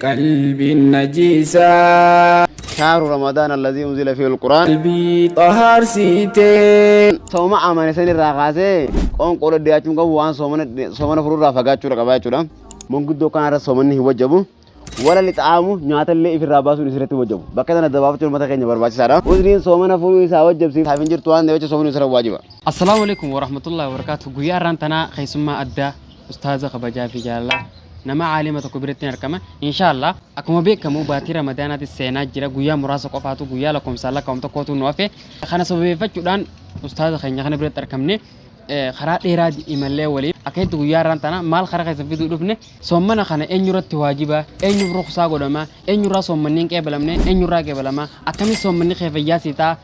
Qalbiin najiisaa. Shahru Ramadaan allazii unzila fiihil Qur'aan. Qalbii xahaarsiitee. Sooma amane san irraa kaasee qoonqoo dhadhiyaachuun qabu waan soomana soomana furuurraa fagaachuudha qaba jechuudha. Manguddoo kanarra soomanni hin wajjabu. Wala lixaamu nyaatallee ifirraa baasuun isirratti wajjabu. Bakka tana dabaafachuun uummata keenya barbaachisaadha. Uzriin soomana furuu isaa wajjabsiif hin jirtu waan ta'eef jecha soomni isirra waajiba. Assalaamu alaikum warahmatullahi wabarakatuh. Guyyaa har'aan tanaa keessummaa addaa ustaaza kabajaa fi jaalalaa nama caalima tokko biratti argama. Inshaallah akkuma beekamu baatii Ramadaanaatis seenaa jira. Guyyaa muraasa qofaatu guyyaa lakkoofsaan lakkaa'amu tokkotu nu hafe. Kana sababeeffachuudhaan ustaaza keenya kana biratti argamne karaa dheeraa imallee waliin akka itti guyyaa har'aan tana maal karaa keessa fiduu dhufne soommana kana eenyurratti waajiba, eenyuuf ruksaa godhama, eenyurraa soommanni hin qeebalamne, eenyurraa qeebalama, akkamitti soommanni kee fayyaa sii ta'a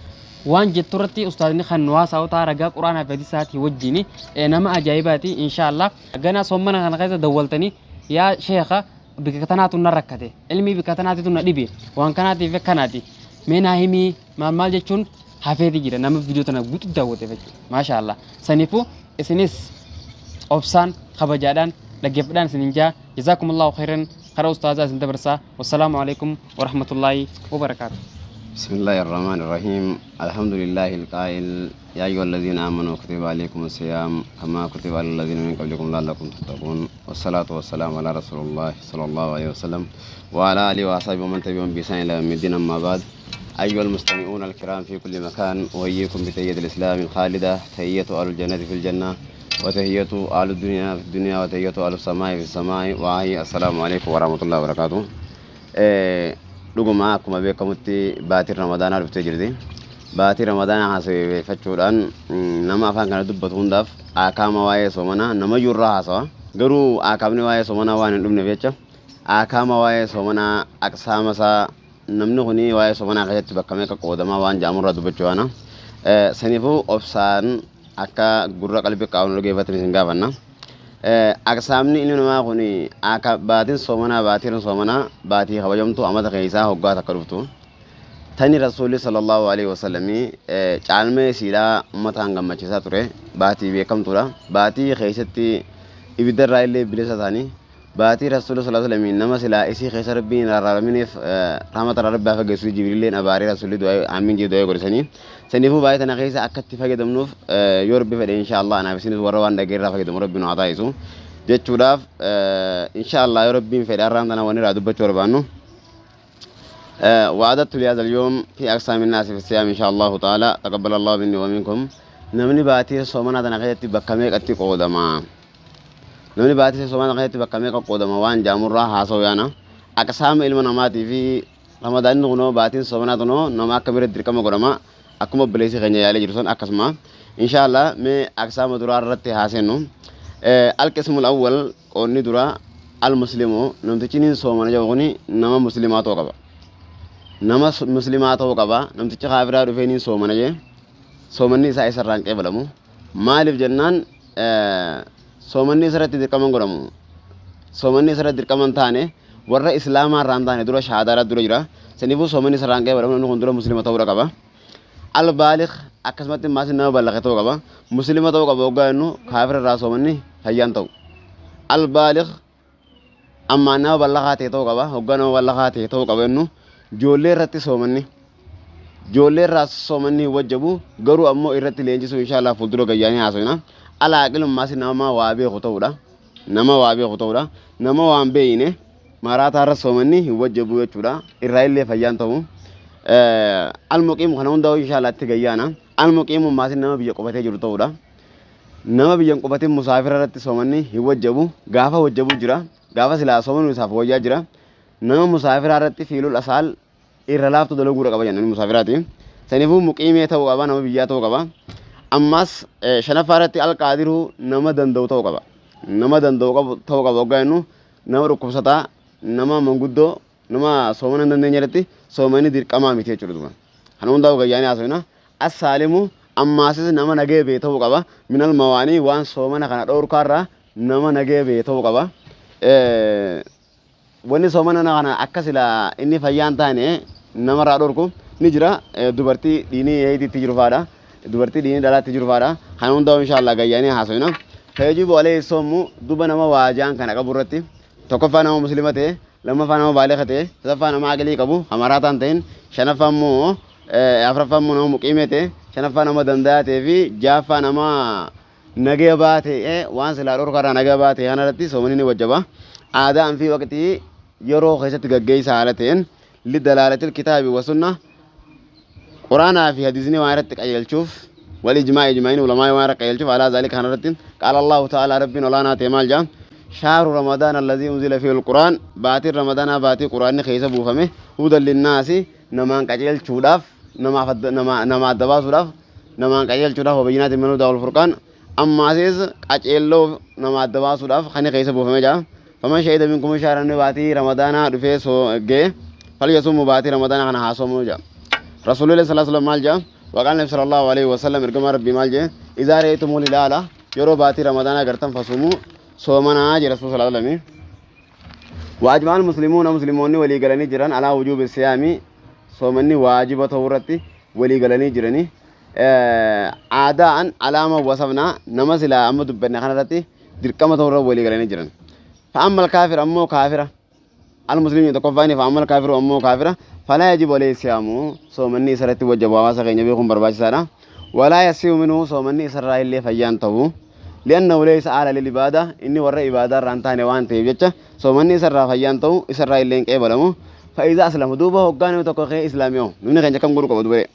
waan jettu irratti ustaazni kan nu haasa'u ta'a ragaa quraanaa fi hadisaatii wajjin nama ajaa'ibaati inshaallah. Ganaa soommana kana keessa dawwaltanii yaa sheekha bikka tanaatu na rakkate, ilmii bikka tanaatitu na dhibe, waan kanaatiif akkanaati, mee naa himii maal maal jechuun hafeeti jira nama viidiyoo tana guutuu daawwateef jechuudha. Maasha Allah. Saniifuu isinis obsaan kabajaadhaan dhaggeeffadhaan isinin jaa jazaakumullahu khairan karaa ustaazaa isin dabarsaa. Wassalaamu alaikum warahmatullaahi wabarakaatu. بسم الله الرحمن الرحيم الحمد لله القائل يا أيها الذين آمنوا كتب عليكم الصيام كما كتب على الذين من قبلكم لعلكم تتقون والصلاة والسلام على رسول الله صلى الله عليه وسلم وعلى آله وصحبه ومن تبعهم بإحسان إلى يوم الدين أما بعد أيها المستمعون الكرام في كل مكان أحييكم بتحية الإسلام الخالدة تحية أهل الجنة في الجنة وتحية أهل الدنيا في الدنيا وتحية أهل السماء في السماء وهي السلام عليكم ورحمة الله وبركاته. Dhuguma akkuma beekamutti baatiin Ramadaanaa dhuftee jirti. Baatii Ramadaanaa haasaweffachuudhaan nama afaan kana dubbatu hundaaf akaama waa'ee soomanaa nama iyyuu irraa haasawa. Garuu akaamni waa'ee soomanaa waan hin dhumneef jecha akaama waa'ee soomanaa aqsaama isaa namni kuni waa'ee soomanaa keessatti bakka meeqa qoodamaa waan jedhamurraa dubbachuu waana. Saniifuu obsaan akka gurra qalbii qaawwan dhaggeeffatan isin gaafanna. Aqsaamni ilmi namaa kun akka baatiin soomanaa baatiin soomanaa baatii kabajamtuu amata keessaa hoggaa takka dhuftu. Tani Rasuulli sallallahu alaihi wasallamii caalmee isiidhaa uummataan gammachiisaa ture baatii beekamtuudha. Baatii keessatti ibiddarraa illee bilisa ta'anii baatii Rasuulli sallallahu alaihi wasallamii nama silaa isii keessa Rabbiin araaraminiif rahmata Rabbii haa fageessu Jibriilleen abaaree Rasuulli du'aa amiin jedhee du'aa godhisanii. Saniifuu baay'ee tana keessa akka itti fayyadamnuuf yoo Rabbi fedhe insha Allah anaaf isinis warra waan dhageerraa fayyadamu Rabbi nu haa taasisu jechuudhaaf insha Allah yoo Rabbiin fedhe har'aan tana wanni irraa dubbachuu barbaannu. وعددت لهذا اليوم في أقسام الناس في الصيام إن شاء الله تعالى تقبل الله مني ومنكم. Namni baatii soomana tana keessatti bakka meeqatti qoodama? Namni baatii soomana keessatti bakka meeqa qoodama waan jaamurraa haasa'u yaana. Aqsaama ilma namaatii fi Ramadaanni kunoo baatiin soomanaa tunoo nama akka bira dirqama godhama. Akkuma obboleessi keenya yaalee jiru sun akkasuma. Inshaallah mee aqsaama duraa irratti haaseennu. Alqismul awwal qoonni duraa al-muslimu namtichi niin soomana jedhu kuni nama muslimaa ta'uu qaba. Nama muslimaa ta'uu qaba. Namtichi kaafiraa dhufee niin soomana jee soomanni isaa isarraa hin qeebalamu. Maaliif jennaan soomanni isarratti dirqama hin godhamu. Soomanni isarratti dirqama hin taane warra islaamaa irraa hin taane dura shahaadaadhaa dura jira. Saniifuu soomanni isarraa hin qeebalamu namni kun dura muslima ta'uudha qaba. Al-baaligh akkasumatti immaas nama ballaqe ta'uu qaba. Muslima ta'uu qaba hoggaa jennu kaafira irraa soomanni fayyaan ta'u. Al-baaligh ammaan nama ballaqaa ta'e ta'uu qaba. Hoggaa nama ballaqaa ta'e ta'uu qaba jennu ijoollee irratti soomanni ijoollee irraa soomanni hin wajjabu garuu ammoo irratti leenjisuu inshaallah fuuldura gayyaanii haasofna. Alaaqilummaas nama waa beeku ta'uudha. Nama waa beeku ta'uudha. Nama waan beeyne maraataa irra soomanni hin wajjabu jechuudha. Irraa illee fayyaan ta'u. Almuqiimu kana hundaa'u inshaallah itti gayyaana. Almuqiimu maas nama biyya qubatee jiru ta'uudha. Nama biyya hin qubatin musaafira irratti soomanni hin wajjabu. Gaafa wajjabu jira. Gaafa silaa soomanni isaaf wayyaa jira. Nama musaafiraa irratti fiilul asaal irra laaftu dalaguudha qaba jenna musaafiraati. Saniifuu muqiimee ta'uu qaba nama biyyaa ta'uu qaba. Ammas shanaffaa irratti alqaadiruu nama danda'u ta'uu qaba. Nama danda'u qabu ta'uu qaba hoggaa jennu nama dhukkubsataa, nama manguddoo, nama soomana hin dandeenye irratti soomanni dirqamaa miti jechuudha duuba. Kana hundaa'u gayyaanii haasofna. Assaalimu ammaasis nama nagee bee ta'uu qaba. Minal mawaanii waan soomana kana dhoorkaarraa nama nagee bee ta'uu qaba. Wanni soomana kana akka silaa inni fayyaan taane namarraa dhorku ni jira. Dubartii dhiinii heetiitti jiru faadha. Dubartii dhiinii dhalaatti jiru faadha. Kana hundaa'u inshaallah gayyaanii haasofna. Fayajibu alayhi soomu duba nama waajaan kana qabu irratti tokkoffaa nama muslima ta'e Lammaffaa nama baaliga ta'e, sadaffaa nama aqlii qabu hamaraataan ta'in, shanaffaa immoo afuraffaa immoo nama muqiimee ta'e, shanaffaa nama danda'a ta'ee fi ja'affaa nama nagaya baate waan silaa dhorkarraa nagaya baate kanarratti soomanni ni wajjaba. Aadaan fi waqtii yeroo keessatti gaggeessa haala ta'een lidalaalatil kitaabi wa sunna quraanaa fi hadiisni waan irratti qajeelchuuf wal ijmaa ijmaa'iin ulamaa waan irratti qajeelchuuf alaa zaalika kanarratti qaala Allahu ta'ala rabbiin olaanaa ta'e maal jedha shahru ramadaan allazii unzila fiihi alquraan baatiin ramadaanaa baatii quraanni keessa buufame hudan linnaasi namaan qajeelchuudhaaf namaaf nama adda baasuudhaaf namaan qajeelchuudhaaf wabayyinaatiin min hudaa wal furqaan ammaasis qaceelloo nama adda baasuudhaaf kan keessa buufame jira. Faman shahida minkum shahran baatii ramadaanaa dhufee soo ga'e falyasumuu baatii ramadaanaa kana haa soomuu jira. Rasuulillah sallallahu alaihi wasallam maal jira? Waqaan nabi sallallahu alaihi wasallam ergamaa rabbii maal jee? Izaa ra'aytumul hilaala yeroo baatii ramadaanaa gartan fasumuu soomanaa jira rasuul sallallahu alaihi wasallam. Waajibaan muslimuuna musliimoonni walii galanii jiran alaa wujuubi siyaami soomanni waajiba ta'uu irratti walii galanii jiranii. Aadaan alaama wasafnaa nama silaa amma dubbanne kanarratti dirqama ta'uu irra walii galanii jiran. Fa'ammal kaafir ammoo kaafira المسلمين tokkoffaani fa'ammal kaafiru ammoo kaafira falaa yajibu alayhi siyaamu soomanni isarratti wajjabu hawaasa keenya beekuun barbaachisaadha. Walaa yasiu minhu soomanni isarraa illee fayyaan ta'u. لأنه ليس أهلا للعبادة inni warra ibaadaa irraa hin taane waan ta'eef jecha soomanni isarraa fayyaan ta'u isarraa illee hin qeebalamu. فإذا أسلم duuba hoggaa namni tokko kee islaamiyoo namni keenya kam godhuu qaba dubare.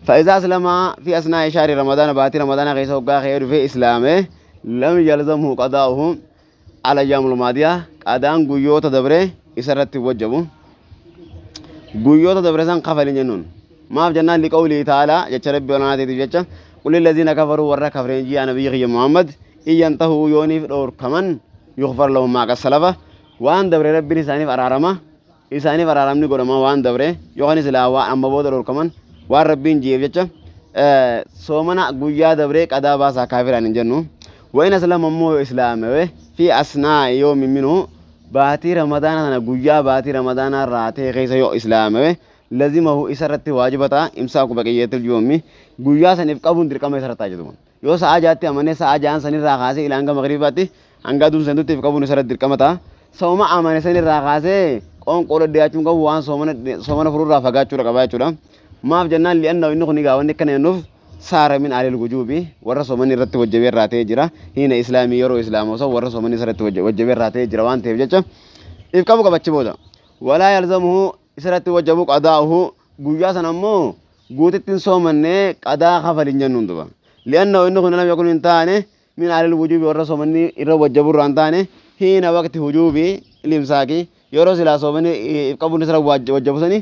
فإذا أسلم في أثناء شهر رمضان باتي رمضان keessa hoggaa kee dhufee islaame لم يلزمه قضاؤه على الأيام الماضية qadaan guyyoota dabre isarratti wajjabu. Guyyoota dabre san kafalin jennuun. Maaf jennaan لقوله تعالى jecha rabbi olaanaa ta'eetiif jecha قل للذين كفروا warra kafreen ji'a nabiyyi kiyya Muhammad إن ينتهوا yooniif dhoorkaman يغفر لهم ما قد سلف waan dabre rabbiin isaaniif araarama isaaniif araaramni godhama waan dabre yookaan silaa waan amma booda dhoorkaman waan rabbiin ji'eef jecha soomana guyyaa dabree qadaa baasaa kaafiraan hin jennu. وإن أسلم ammoo islaame في أثناء يوم منه baatii ramadaana sana guyyaa baatii ramadaanaa irraa ta'e keessa yoo islaame لزمه isarratti waajiba ta'a إمساك بقية اليوم guyyaa saniif qabuun dirqama isarratti ta'a jedhuma. Yoo sa'a jaatti amanee sa'a ja'an sanirraa kaasee ilaa hanga magriibaatti hanga aduun seentutti if qabuun isarratti dirqama ta'a. Sooma amane sanirraa kaasee qoonqoo dhadhiyaachuun qabu waan soomana furuurraa fagaachuudha qaba jechuudha. Maaf jennaan لأنه inni kun egaa wanni akkana jennuuf صار من أهل الوجوب warra soomanni irratti wajjabee irraa ta'ee jira. حين إسلامه yeroo islaamoo san warra soomanni isarratti wajjabee irraa ta'ee jira waan ta'eef jecha if qabu qabachi booda. ولا يلزمه isarratti wajjabu قضاؤه guyyaa sana ammoo guutitti hin soomannee qadaa kafalin jennuun duba. لأنه inni kun لم يكن hin taane من أهل الوجوب warra soomanni irra wajjabu irraa hin taane حين وقت وجوب الإمساك yeroo silaa soomanni if qabuun isarra wajjabu sani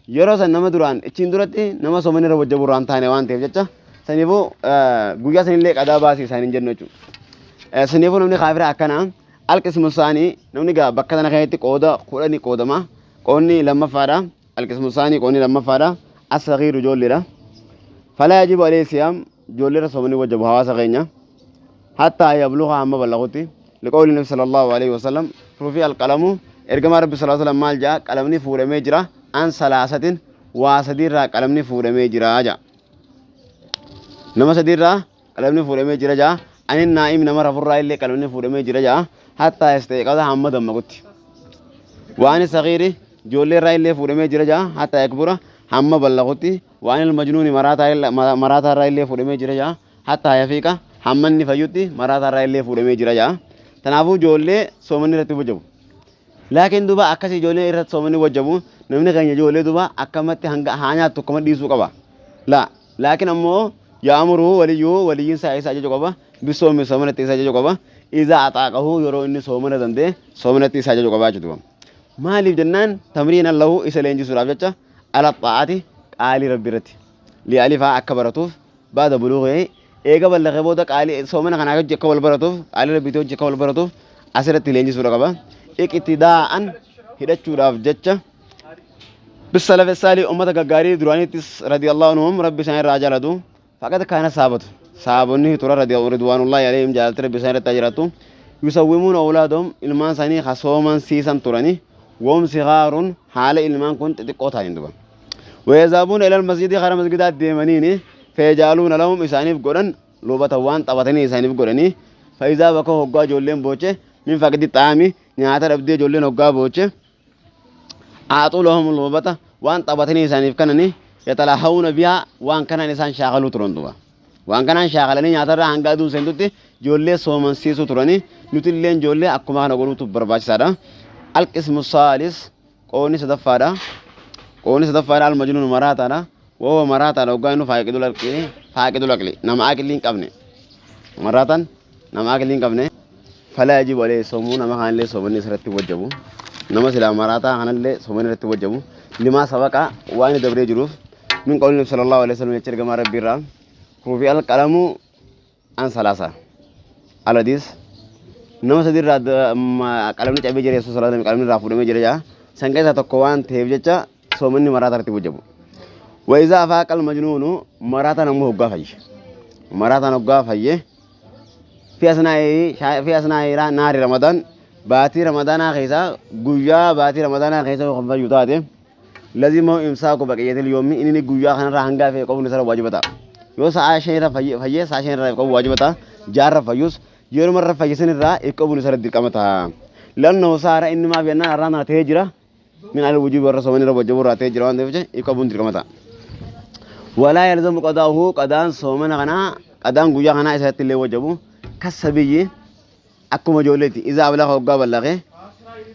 yeroo san nama duraan ichiin duratti nama soomanni irra wajjabu irraa hin taane waan ta'eef jecha saniifuu guyyaa sanillee qadaa baasii isaan hin jennu jechuudha. Saniifuu namni kaafira akkana القسم الثاني namni gaa bakka kana keessatti qooda kudhanii qoodama. Qoonni lammaffaadha. القسم الثاني qoonni lammaffaadha. الصغير ijoolleedha. فلا يجب عليه الصيام ijoolleerra soomanii wajjabu hawaasa keenya. حتى يبلغ hamma ballaqutti. لقول النبي صلى الله عليه وسلم رفع القلم ergamaa rabbi صلى الله عليه وسلم maal jedha qalamni fuudhamee jira عن ثلاثة waa sadiirraa qalamni fuudhamee jira jedha. Nama sadiirraa qalamni fuudhamee jira jedha. عن النائم nama rafurraa illee qalamni fuudhamee jira jedha. حتى يستيقظ hamma dammaqutti. وعن الصغير ijoolleerraa illee fuudhamee jira jedha. حتى يكبر hamma ballaqutti. وعن المجنون maraataarraa illee fuudhamee jira jedha. حتى يفيق hamma inni fayyutti maraataarraa illee fuudhamee jira jedha. Kanaafuu ijoollee soomanni irratti wajjabu. Laakiin duuba akkasii ijoollee irratti soomanni wajjabu namni keenya ijoollee duuba akkamatti hanga haa nyaattu akkama dhiisuu qaba. لا laakiin ammoo يأمره وليه waliyyiin isaa isa ajaju qaba. بالصوم soomanatti isa ajaju qaba. إذا أطاقه yeroo inni soomana danda'e soomanatti isa ajaju qaba jechuudha. Maaliif jennaan تمرينا له isa leenjisuudhaaf jecha على الطاعة qaalii rabbi irratti. ليألفها akka baratuuf بعد بلوغه eega ballaqee booda qaalii soomana kanaa hojii akka wal baratuuf qaalii rabbiitii hojii akka wal baratuuf asirratti leenjisuudha qaba. اقتداء hidhachuudhaaf jecha بالسلف الصالح ummata gaggaarii duraaniittis رضي الله عنهم rabbi isaan irraa jaalatu فقد كان الصحابة sahaabonni tura رضوان الله عليهم jaalatti rabbi isaan irratti jiraatu يصومون أولادهم ilmaan isaanii kasooman siisan turani وهم صغار haala ilmaan kun xixiqqoo ta'aniin duba ويذهبون إلى المسجد gara masgidaatti deemaniini فيجعلون لهم isaaniif godhan لعبة waan taphatanii isaaniif godhanii فإذا بكوا hoggaa ijoolleen booche من فقد الطعام Nyaata dhabdee ijoolleen hoggaa booche aaxuu lahum lubata waan taphatanii isaaniif kanani yatalahawna bihaa waan kanaan isaan shaakaluu turan duba. Waan kanaan shaakalanii nyaatarraa hanga aduun seentutti ijoollee soomansiisuu turanii nuti illee ijoollee akkuma kana godhuutu barbaachisaadha. Alqismu saalis qoonni sadaffaadha. Qoonni sadaffaadha almajnuun maraataadha. Woo maraataadha hoggaa inni faaqidul aqli faaqidul aqli nama aqlii hin qabne. Maraataan nama aqlii hin qabne. Falaa yajibu alayhi soomuu nama kanallee soomanni isarratti wajjabu. Nama silaa maraataa kanallee soomanni irratti wajjabu. Limaa sabaqa waan inni dabree jiruuf min qawli nabi sallallahu alaihi wasallam jecha ergamaa rabbii irraa rufi alqalamu an salaasa alhadiis nama sadi irraa qalamni cabee jira yesuus sallallahu alaihi wasallam qalamni irraa fuudhamee jira jaa san keessaa tokko waan ta'eef jecha soomanni maraataa irratti wajjabu. Wa izaa afaaqa almajnuunu maraataan ammoo hoggaa fayye. Maraataan hoggaa fayye fi asnaa'i naari Ramadaan baatii Ramadaanaa keessa guyyaa baatii Ramadaanaa keessa kan fayyu taate lazima imsaaku baqiyyatil yoomi inni guyyaa kanarraa hanga hafe qabuun isarra waajiba ta'a. Yoo sa'aa shan irra fayyee sa'aa shan irra qabu waajiba ta'a. Jaarra fayyus yeruma irra fayyisan irraa if qabuun isarra dirqama ta'a. Lannoo saara inni maaf jennaan har'aan kana ta'ee jira. Min al wujubi warra sooman irra wajjabu irraa ta'ee jira waan ta'eef if qabuun dirqama ta'a. Walaa yalzamu qadaa'uhu qadaan soomana kanaa qadaan guyyaa kanaa isatti illee wajjabu kasabiyyi akkuma ijoolleeti izaa ablaqa hoggaa ballaqee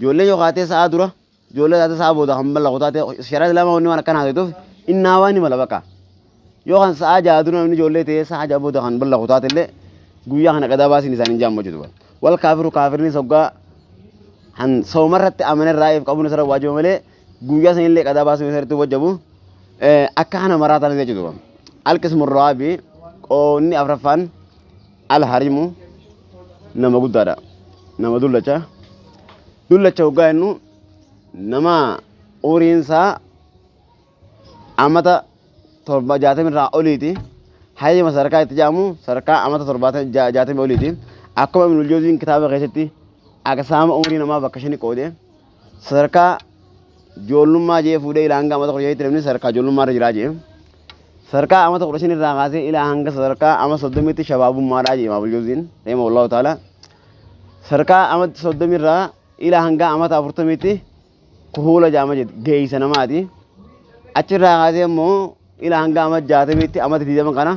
ijoolleen yoo kaatee sa'aa dura ijoollee taate sa'aa booda kan ballaqu taate shari'aa islaamaa wanni waan akkana haasoftuuf innaa waan ni mala bakka yoo kan sa'aa ja'a dura namni ijoollee ta'ee sa'aa ja'a booda kan ballaqu taate illee guyyaa kana qadaa baasiin isaan hin jaammu jechuudha. Wal kaafiru kaafirnis hoggaa han soomarratti amanerraa if qabuun isarra waajiba malee guyyaa sanillee qadaa baasuun isarratti wajabu akka kana maraataan jechuudha. Alqismu raabi qoonni afraffaan alharimu nama guddaadha. Nama dullacha. Dullacha hoggaa jennu nama umriin isaa amata torba jaatamii irraa oliiti. Hayyama sadarkaa itti jedhamu sadarkaa amata torbaatamii jaatamii oliiti. Akkuma Ibnul Jawziin kitaaba keessatti aqsaama umrii namaa bakka shani qoode sadarkaa ijoollummaa jee fuudhee ilaa hanga amata 15tti namni sadarkaa ijoollummaa irra jiraa jee. Sadarkaa amata 15 irraa kaasee ilaa hanga sadarkaa amata 30tti shabaabummaadhaa jee Imaamul Jawziin rahimahullahu ta'ala. Sadarkaa amata 30 irraa ilaa hanga amata 40tti kuhuula jaama jedhu geeysa namaati. Achirraa kaasee immoo ilaa hanga amata 60tti amata 20 kana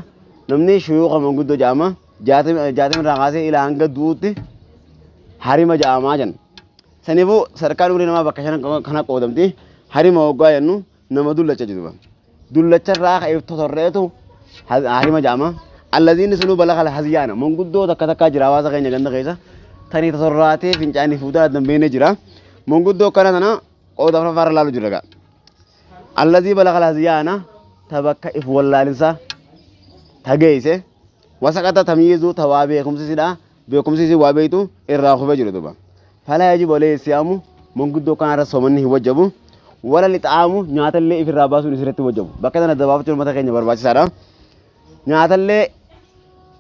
namni shuyuuqa manguddoo jaama. 60 irraa kaasee ilaa hanga du'uutti harima jaamaa jenna. Saniifuu sadarkaan umrii namaa bakka shanan kana qoodamti. Harima hoggaa jennu nama dullacha jedhuba. Dullacharraa ka'eef totorreetu harima jaama. Allaziinni sunuu balaga hazyaana manguddoo takka takkaa jira hawaasa keenya ganda keessa tanii totorraatee fincaanii fuutaa danbeene jira. Manguddoo kana tana qooda afuraffaarra laalu jira gaa. Allazii balaga hazyaana ta bakka if wallaalinsa tageeyse wasaqata tamyiizuu ta waa beekumsi sidhaa beekumsi isii waa beeytu irraa kufee jiru duba. Falaa yajibu alayhi siyaamu manguddoo kanarra soomanni hin wajjabu. Wala lixaamu nyaatallee ifirraa baasuun isirratti wajjabu. Bakka tana dabaafachuun uummata keenya barbaachisaadha. Nyaatallee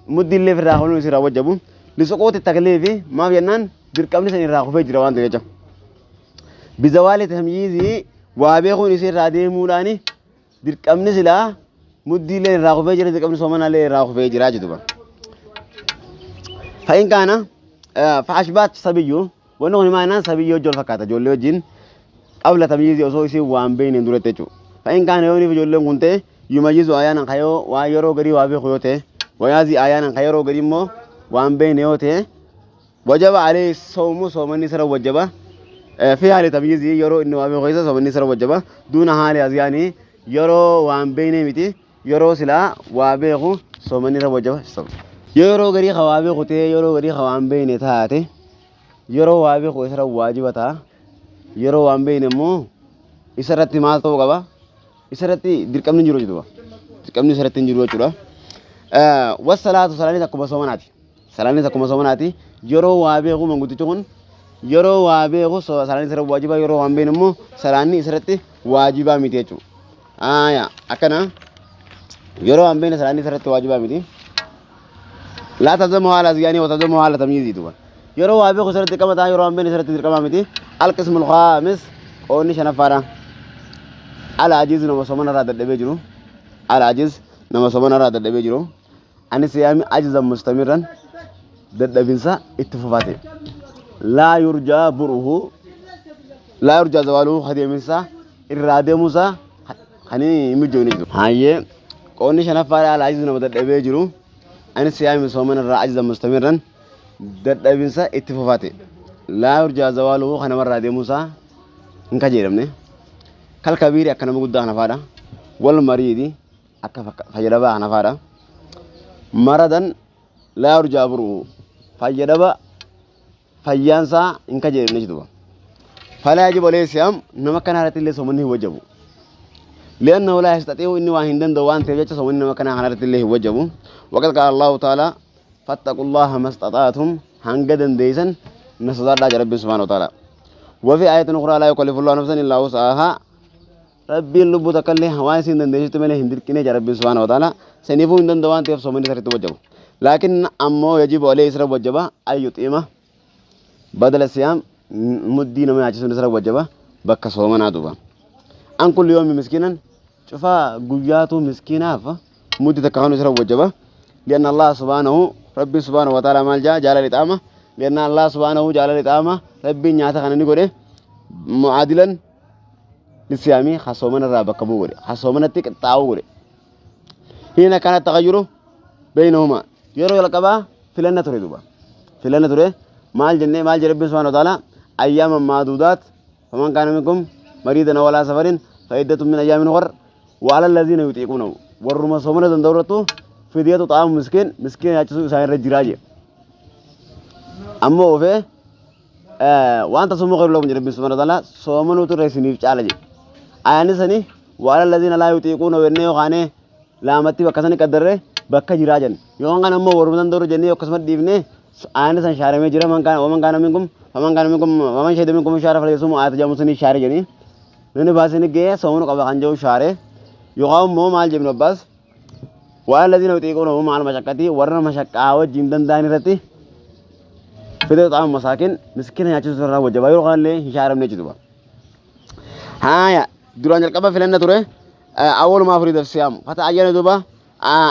muddiillee ifirraa kaanuun isirraa wajjabu. Lisuquuti takliifi maaf jennaan dirqamni san irraa kufee jira waan ta'eef jecha. Bizawaali tamyiizii waa beekuun isirraa deemuudhaani dirqamni silaa muddiillee irraa kufee jira dirqamni soomanaallee irraa kufee jira jechuudha. Fa'in kaana fa'ashbaat sabiyyuu wanni kun maanaan sabiyyuu wajjin wal fakkaata ijoollee wajjin qabla tamyiizii osoo isiin waan beekneen duratti jechuudha. Fa'in kaana yoo niif ijoolleen kun ta'e yumayyizu ayaanan kayoo waan yeroo garii waa beeku yoo ta'e wayaazii ayaanan ka yeroo garii immoo waan beekne yoo ta'e wajaba alayhi sawmu soomanni isarra wajaba fi haali tamyiizii yeroo inni waa beeku keessa soomanni isarra wajaba duuna haali azyaanii yeroo waan beekne miti yeroo silaa waa beeku soomanni irra wajaba. Yeroo garii ka waa beeku ta'e yeroo garii ka waan beekne taate yeroo waa beeku isarra waajiba ta'a yeroo waan beekne immoo isarratti maal ta'uu qaba isarratti dirqamni hin jiru jechuudha. Dirqamni isarratti hin jiru jechuudha. Wassalaatu salaanis akkuma soomanaati. Salaanis akkuma soomanaati. Yeroo waa beeku manguddichi kun yeroo waa beeku salaanni isarra waajiba yeroo waan beekne immoo salaanni isarratti waajibaa miti jechuudha. Aayaa akkana yeroo waan beekne salaanni isarratti waajibaa miti. Laa talzamu haala azyaanii wa talzamu haala tamyiizii duba. Yeroo waa beeku isarratti dirqama ta'a yeroo waan beekne isarratti dirqamaa miti. Alqismul khaamis qoonni shanaffaadha. Al ajiz nama soomana irraa dadhabee jiru. Al ajiz nama soomana irraa dadhabee jiru. Ani siyaami ajzan mustamirran dadhabinsa itti fufaa ta'e. Laa yurjaa buruhu laa yurjaa zawaaluhu hadeeminsa irraa deemuusaa kan hin mijoofne jiru. Hayyee qoonni shanaffaadha alaajizu nama dadhabee jiru. Anis siyaami soomana irraa ajiza mustamirran dadhabinsa itti fufate. Laa yurjaa zawaaluhu kan namarraa deemuusaa hin kajeelamne. Kalkabiiri akka nama guddaa hanafaadha. Wal mariidi akka fayyadabaa hanafaadha. Maradan laa yurjaa buruhu fayyadaba fayyaansaa hin kajeelamne jechuudha. Falaa yajibu alayhi siyaam nama kana irratti illee soomanni hin wajabu. لأنه لا يستطيع إنه واحد دند وان تيجي سومن ما كان حنرت الله وجبه. وقد قال الله تعالى فاتقوا الله ما استطعتم هنجدن ديسن نصدر الله رب سبحانه وتعالى. وفي آية أخرى لا يكلف الله نفسا إلا وسعها ربي اللب تكلي هواي سين دنديش تمني هندر كني رب سبحانه وتعالى سنيفو دند وان تيف سومن سرت وجبه. لكن أمو يجب عليه سر وجبه أي يطعمه بدل الصيام مدين ما يعجزون سر وجبه بك سومن عدوبه أن كل يوم مسكينا شوفا قياتو مسكينة مدة كانوا سر وجبه. لأن الله سبحانه ربي سبحانه وتعالى مال جاء جعل الإطعامة. لأن الله سبحانه جعل الإطعامة ربي نعتا خنا نقوله معادلا للصيام خصومنا الرابع كبوري خصومنا تك تاوري. هنا كان التغير بينهما يرو يلقبا فلنا تريدوبا فلنا تري مال جنة مال ربي سبحانه وتعالى أياما معدودات فمن كان منكم مريضا ولا سفر فعدة من أيام أخر وعلى الذين يطيقونه والرما صومنا دورته فدية طعام مسكين مسكين يعجزوا سائر الجراجة. أما وفي وأنت صوموا خير لكم ربي سبحانه وتعالى صومنا ترسني في على جي أنا سني وعلى الذين لا يطيقونه وإنه خانه لا متي بكسني قدره بك جراجن يوم كان أما ورمضان دور جنيه وقسمت ديفنه أنا سن شهر میں جرا من كان ومن كان منكم ومن كان منكم ومن شهد منكم شهر فليصوم آية جاموسني شهر جنيه لأنه باسني جه صومنا قبل كان جو شهر يقام مو مال جبن عباس والذين يطيقونه مع المشقة ورنا مشقة وجندن داني رتي فدية طعام مساكين مسكين يعجز الرا وجبا يرغان لي شهر من يجدوا. هايا دران القبة في لنا ترى أول ما فريد الصيام فتعين دوبا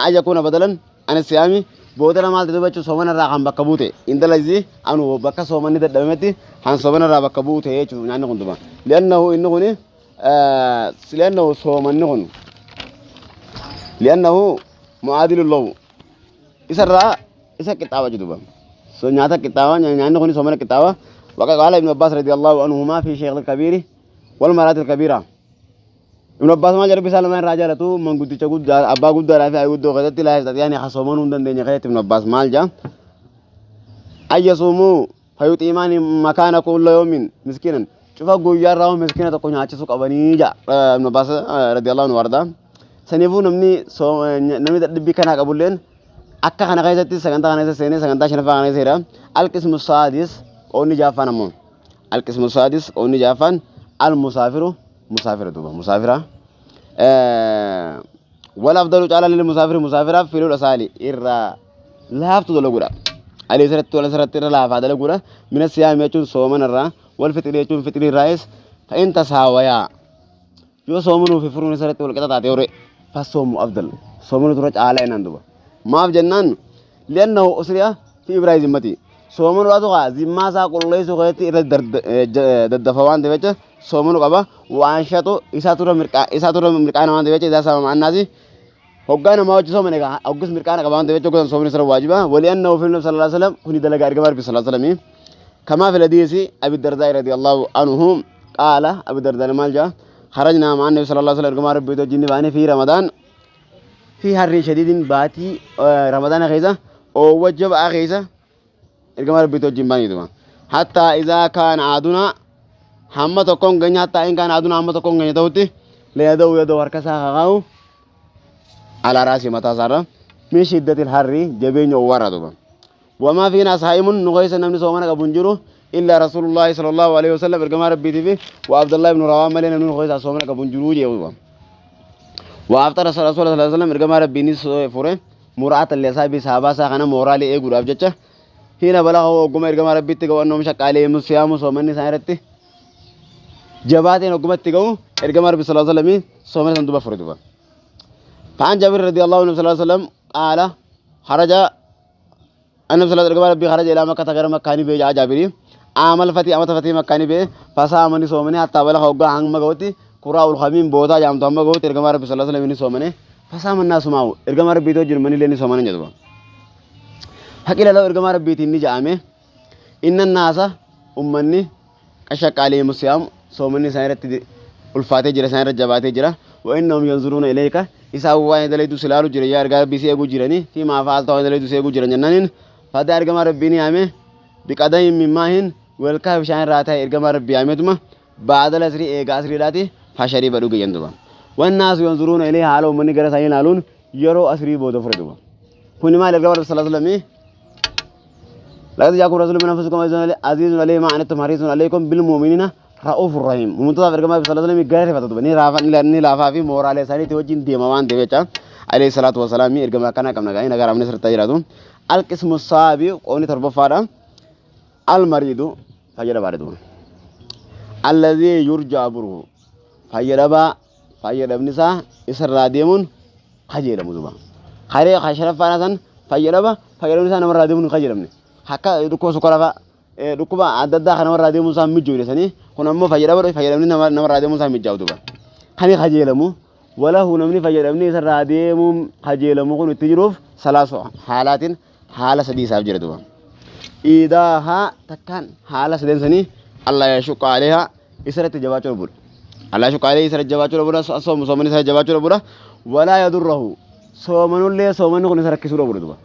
أن يكون بدلا عن الصيام بودنا مال دوبا شو صومنا راهم بكبوته إن دلزي أنو بك صومني تدمتي هن صومنا را بكبوته إيش يعني كندوبا لأنه إنه هني لأنه صومني هن لأنه معادل له إسرع إسا كتابة جدوبا سنياتا كتابة يعني هني صومنا كتابة. وقال ابن عباس رضي الله عنهما في شيخ الكبير والمرات الكبيرة ابن عباس ما جرب سالمان راجع رتو من قد تشقد أبا قد رافع قد غدت لا يستطيع يعني خصومان ودن دنيا خيرت ابن عباس مالجا أي يصوموا فيطعمان مكان كل يوم مسكينا شوف قويا راو مسكينة تكون عايشة سوق أبني جا ابن عباس رضي الله عنه واردا سنيفو نمني سو نمني تدبي كنا قبولين أكا خنا كايزتي سكنتا خنا سيني سكنتا شنفا خنا سيرا القسم السادس قوني جافان أمو القسم السادس قوني جافان المسافر مسافر دوبا مسافرة والأفضل تعالى للمسافر مسافرة في الأسالي إرى لا أفتو دلقورا عليه سرت ولا سرت إرى لا أفعل دلقورا من الصيام يجون صومن الرا والفطر يجون فطر الرئيس فإن تساويا يو صومنو في فرون سرت والقطع تعتوري فالصوم أفضل صومنو ترجع علينا دوبا ما في جنان لأنه أسريا في إبراهيم ذمتي صومنو أتوقع ذمة ساق الله سوغيتي إرى دفوان دبيته صومنو قبا وانشاتو إساتورا مركا إساتورا مركانا وان دبيته إذا سما مع الناس هوجانا ما وجه صومنه كا أوجس مركانا قبا وان دبيته كذا صومنو سر واجبا ولأنه في النبي صلى الله عليه وسلم كوني دلقة أرجع صلى الله عليه وسلم كما في الحديث أبي الدرداء رضي الله عنه قال أبي الدرداء مالجا خرجنا مع النبي صلى الله عليه وسلم أرجع بيته جني باني في رمضان في حر شديد باتي رمضان خيزة أو وجب أخيزة أرجع بيته جني باني دوما حتى إذا كان عادنا hamma tokkoon ganya hatta in kan aduna hamma tokkoon ganya ta'utti leedoo yeedoo harka isaa kakaa'u ala raasii mataa isaarra min shiddatil harri jabeenya owwaarraa duuba. Wamaa fiinaa saa'imun nu keessa namni soomana qabu hin jiru illaa rasuulullaahi sallallahu alaihi wasallam ergamaa rabbiitii fi wa Abdullahi ibnu Rawaa malee namni nu keessa soomana qabu hin jiru jee duuba. Wa aftara rasuulullaahi sallallahu alaihi wasallam ergamaa rabbiinis fure muraata leesaa sahabaa isaa kana mooraalii eeguudhaaf jecha hiina balagha hogguma ergamaa rabbiitti ga'u annoom shaqqaalee siyaamu soomanni isaa irratti جباتين وقمت تجو إرجع ربي صلى الله عليه وسلم صومنا صندوق فردوا. فعن جابر رضي الله عنه صلى الله عليه وسلم قال خرج النبي صلى الله عليه وسلم ربي خرج إلى مكة غير مكاني بيجا جابري Aamal fatii amata fatii makkaa ni ba'e. Fasaama ni soomane hattaa balaga hoggaa hamma ga'utti kuraa'ul khamiin bootaa jaamtu hamma ga'utti ergamaa Rabbi sallallahu alaihi wasallam ni soomane. Fasaama naasu maa'u ergamaa Rabbiitii wajjin ummanni ni soomane jedhuba. Faqila lahu ergamaa Rabbiitiin ni ja'ame. Inna naasa ummanni qashaqqa alayhimu siyaam soomanni isaan irratti ulfaatee jira, isaan irra jabaatee jira. Wa innahum yanzuruuna ilayka isaan waan dalaydu si laalu jira, yaa ergaa Rabbii si eeguu jirani, fi maa fa'alta waan dalaydu si eeguu jiran jennaaniin fada ergamaa Rabbii ni yaame biqadayin min maahin welkaa bishaan irraa ta'e ergamaa Rabbii yaameetuma ba'adal asrii eega asriidhaati fashariba dhuge jenduba. Wannaasu yanzuruuna ilayhi haala ummanni gara isaanii ilaaluun yeroo asrii booda fure duba. Kuni maal ergamaa Rabbii sallallahu alaihi wasallam لقد جاءكم رسول من انفسكم عزيز عليه ما عنتم حريص عليكم بالمؤمنين رؤوف رحيم. Muumitotaaf ergamaa Rabbii sallallahu alaihi wasallam gara rifata duba ni raafa ni laafaa fi mooraalee isaaniitti wajjin deema waan ta'eef jecha alayhi salaatu wasalaam ergamaa akkanaa qabna gaa'ii nagaa raamni sirriitti jiraatu. Alqismu saabi qoonni torbaffaadha. Almariidu fayyadhabaadha duba. Alladhii yurjaa buruhu fayyadhabaa fayyadhabni isaa isarraa deemuun kajeelamu duba. Karee shanaffaadha san fayyadhaba fayyadhabni isaa namarraa deemuun hin kajeelamne. Akka dhukkuba sukkaara fa'a dhukkuba adda addaa kan namarraa deemuun isaa mijjoo sanii kun ammoo fayyadhaba fayyadhabni namarraa deemuun isaa mijjaa'u duba. Kan kajeelamu walahu namni fayyadhabni isarraa deemuun kajeelamu kun itti jiruuf salaasu haalaatiin haala sadii isaaf jira duba. Iidaahaa takkaan haala sadeen sanii Allah yashuqqa aleehaa isarratti jabaachuu dhabuudha. Allah yashuqqa aleehaa isarratti jabaachuu dhabuudha. Soomu soomani isarratti jabaachuu dhabuudha. Walaa yadurrahu soomanullee soomanni kun isa rakkisuu dhabuudha duba.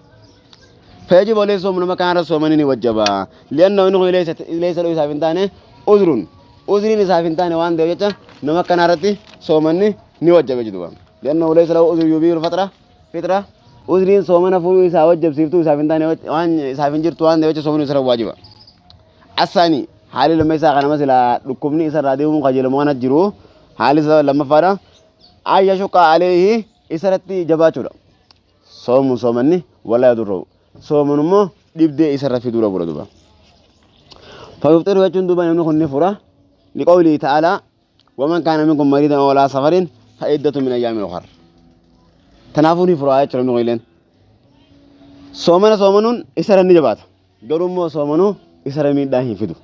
فيجب عليه صوم نما كان صومني ni wajjaba لأنه إنه ليس له isaaf hin taane uzrun uzriin isaaf hin taane waan ta'eef jecha nama kana irratti soomanni ni wajjaba jechuudha. لأنه ليس له عذر يبيح الفطرة fitra uzriin soomana furuu isaa wajjabsiiftuu isaaf hin taane waan isaaf hin jirtu waan ta'eef jecha soomani isarra waajiba. Asaani haalli lamma isaa kanama silaa dhukkubni isarraa deemuun qajeelamu waan jiru haalli isaa lammaffaadha. Ayya shuqqa aleehi isarratti jabaachuudha. Soomu soomanni wala yadurru sooman immoo dhibdee isarra fiduu dhabudha duba. Fayufxiru jechuun duuba namni kun ni fura. Liqawlii ta'aalaa waman kaana minkum mariidan aw alaa safarin fa'iddatu min ayyaamin ukhar. Kanaafuu ni fura jechuudha namni kun illeen. Soomana soomanuun isarra ni jabaata. Garuu immoo soomanuu isarra miidhaa hin fidu.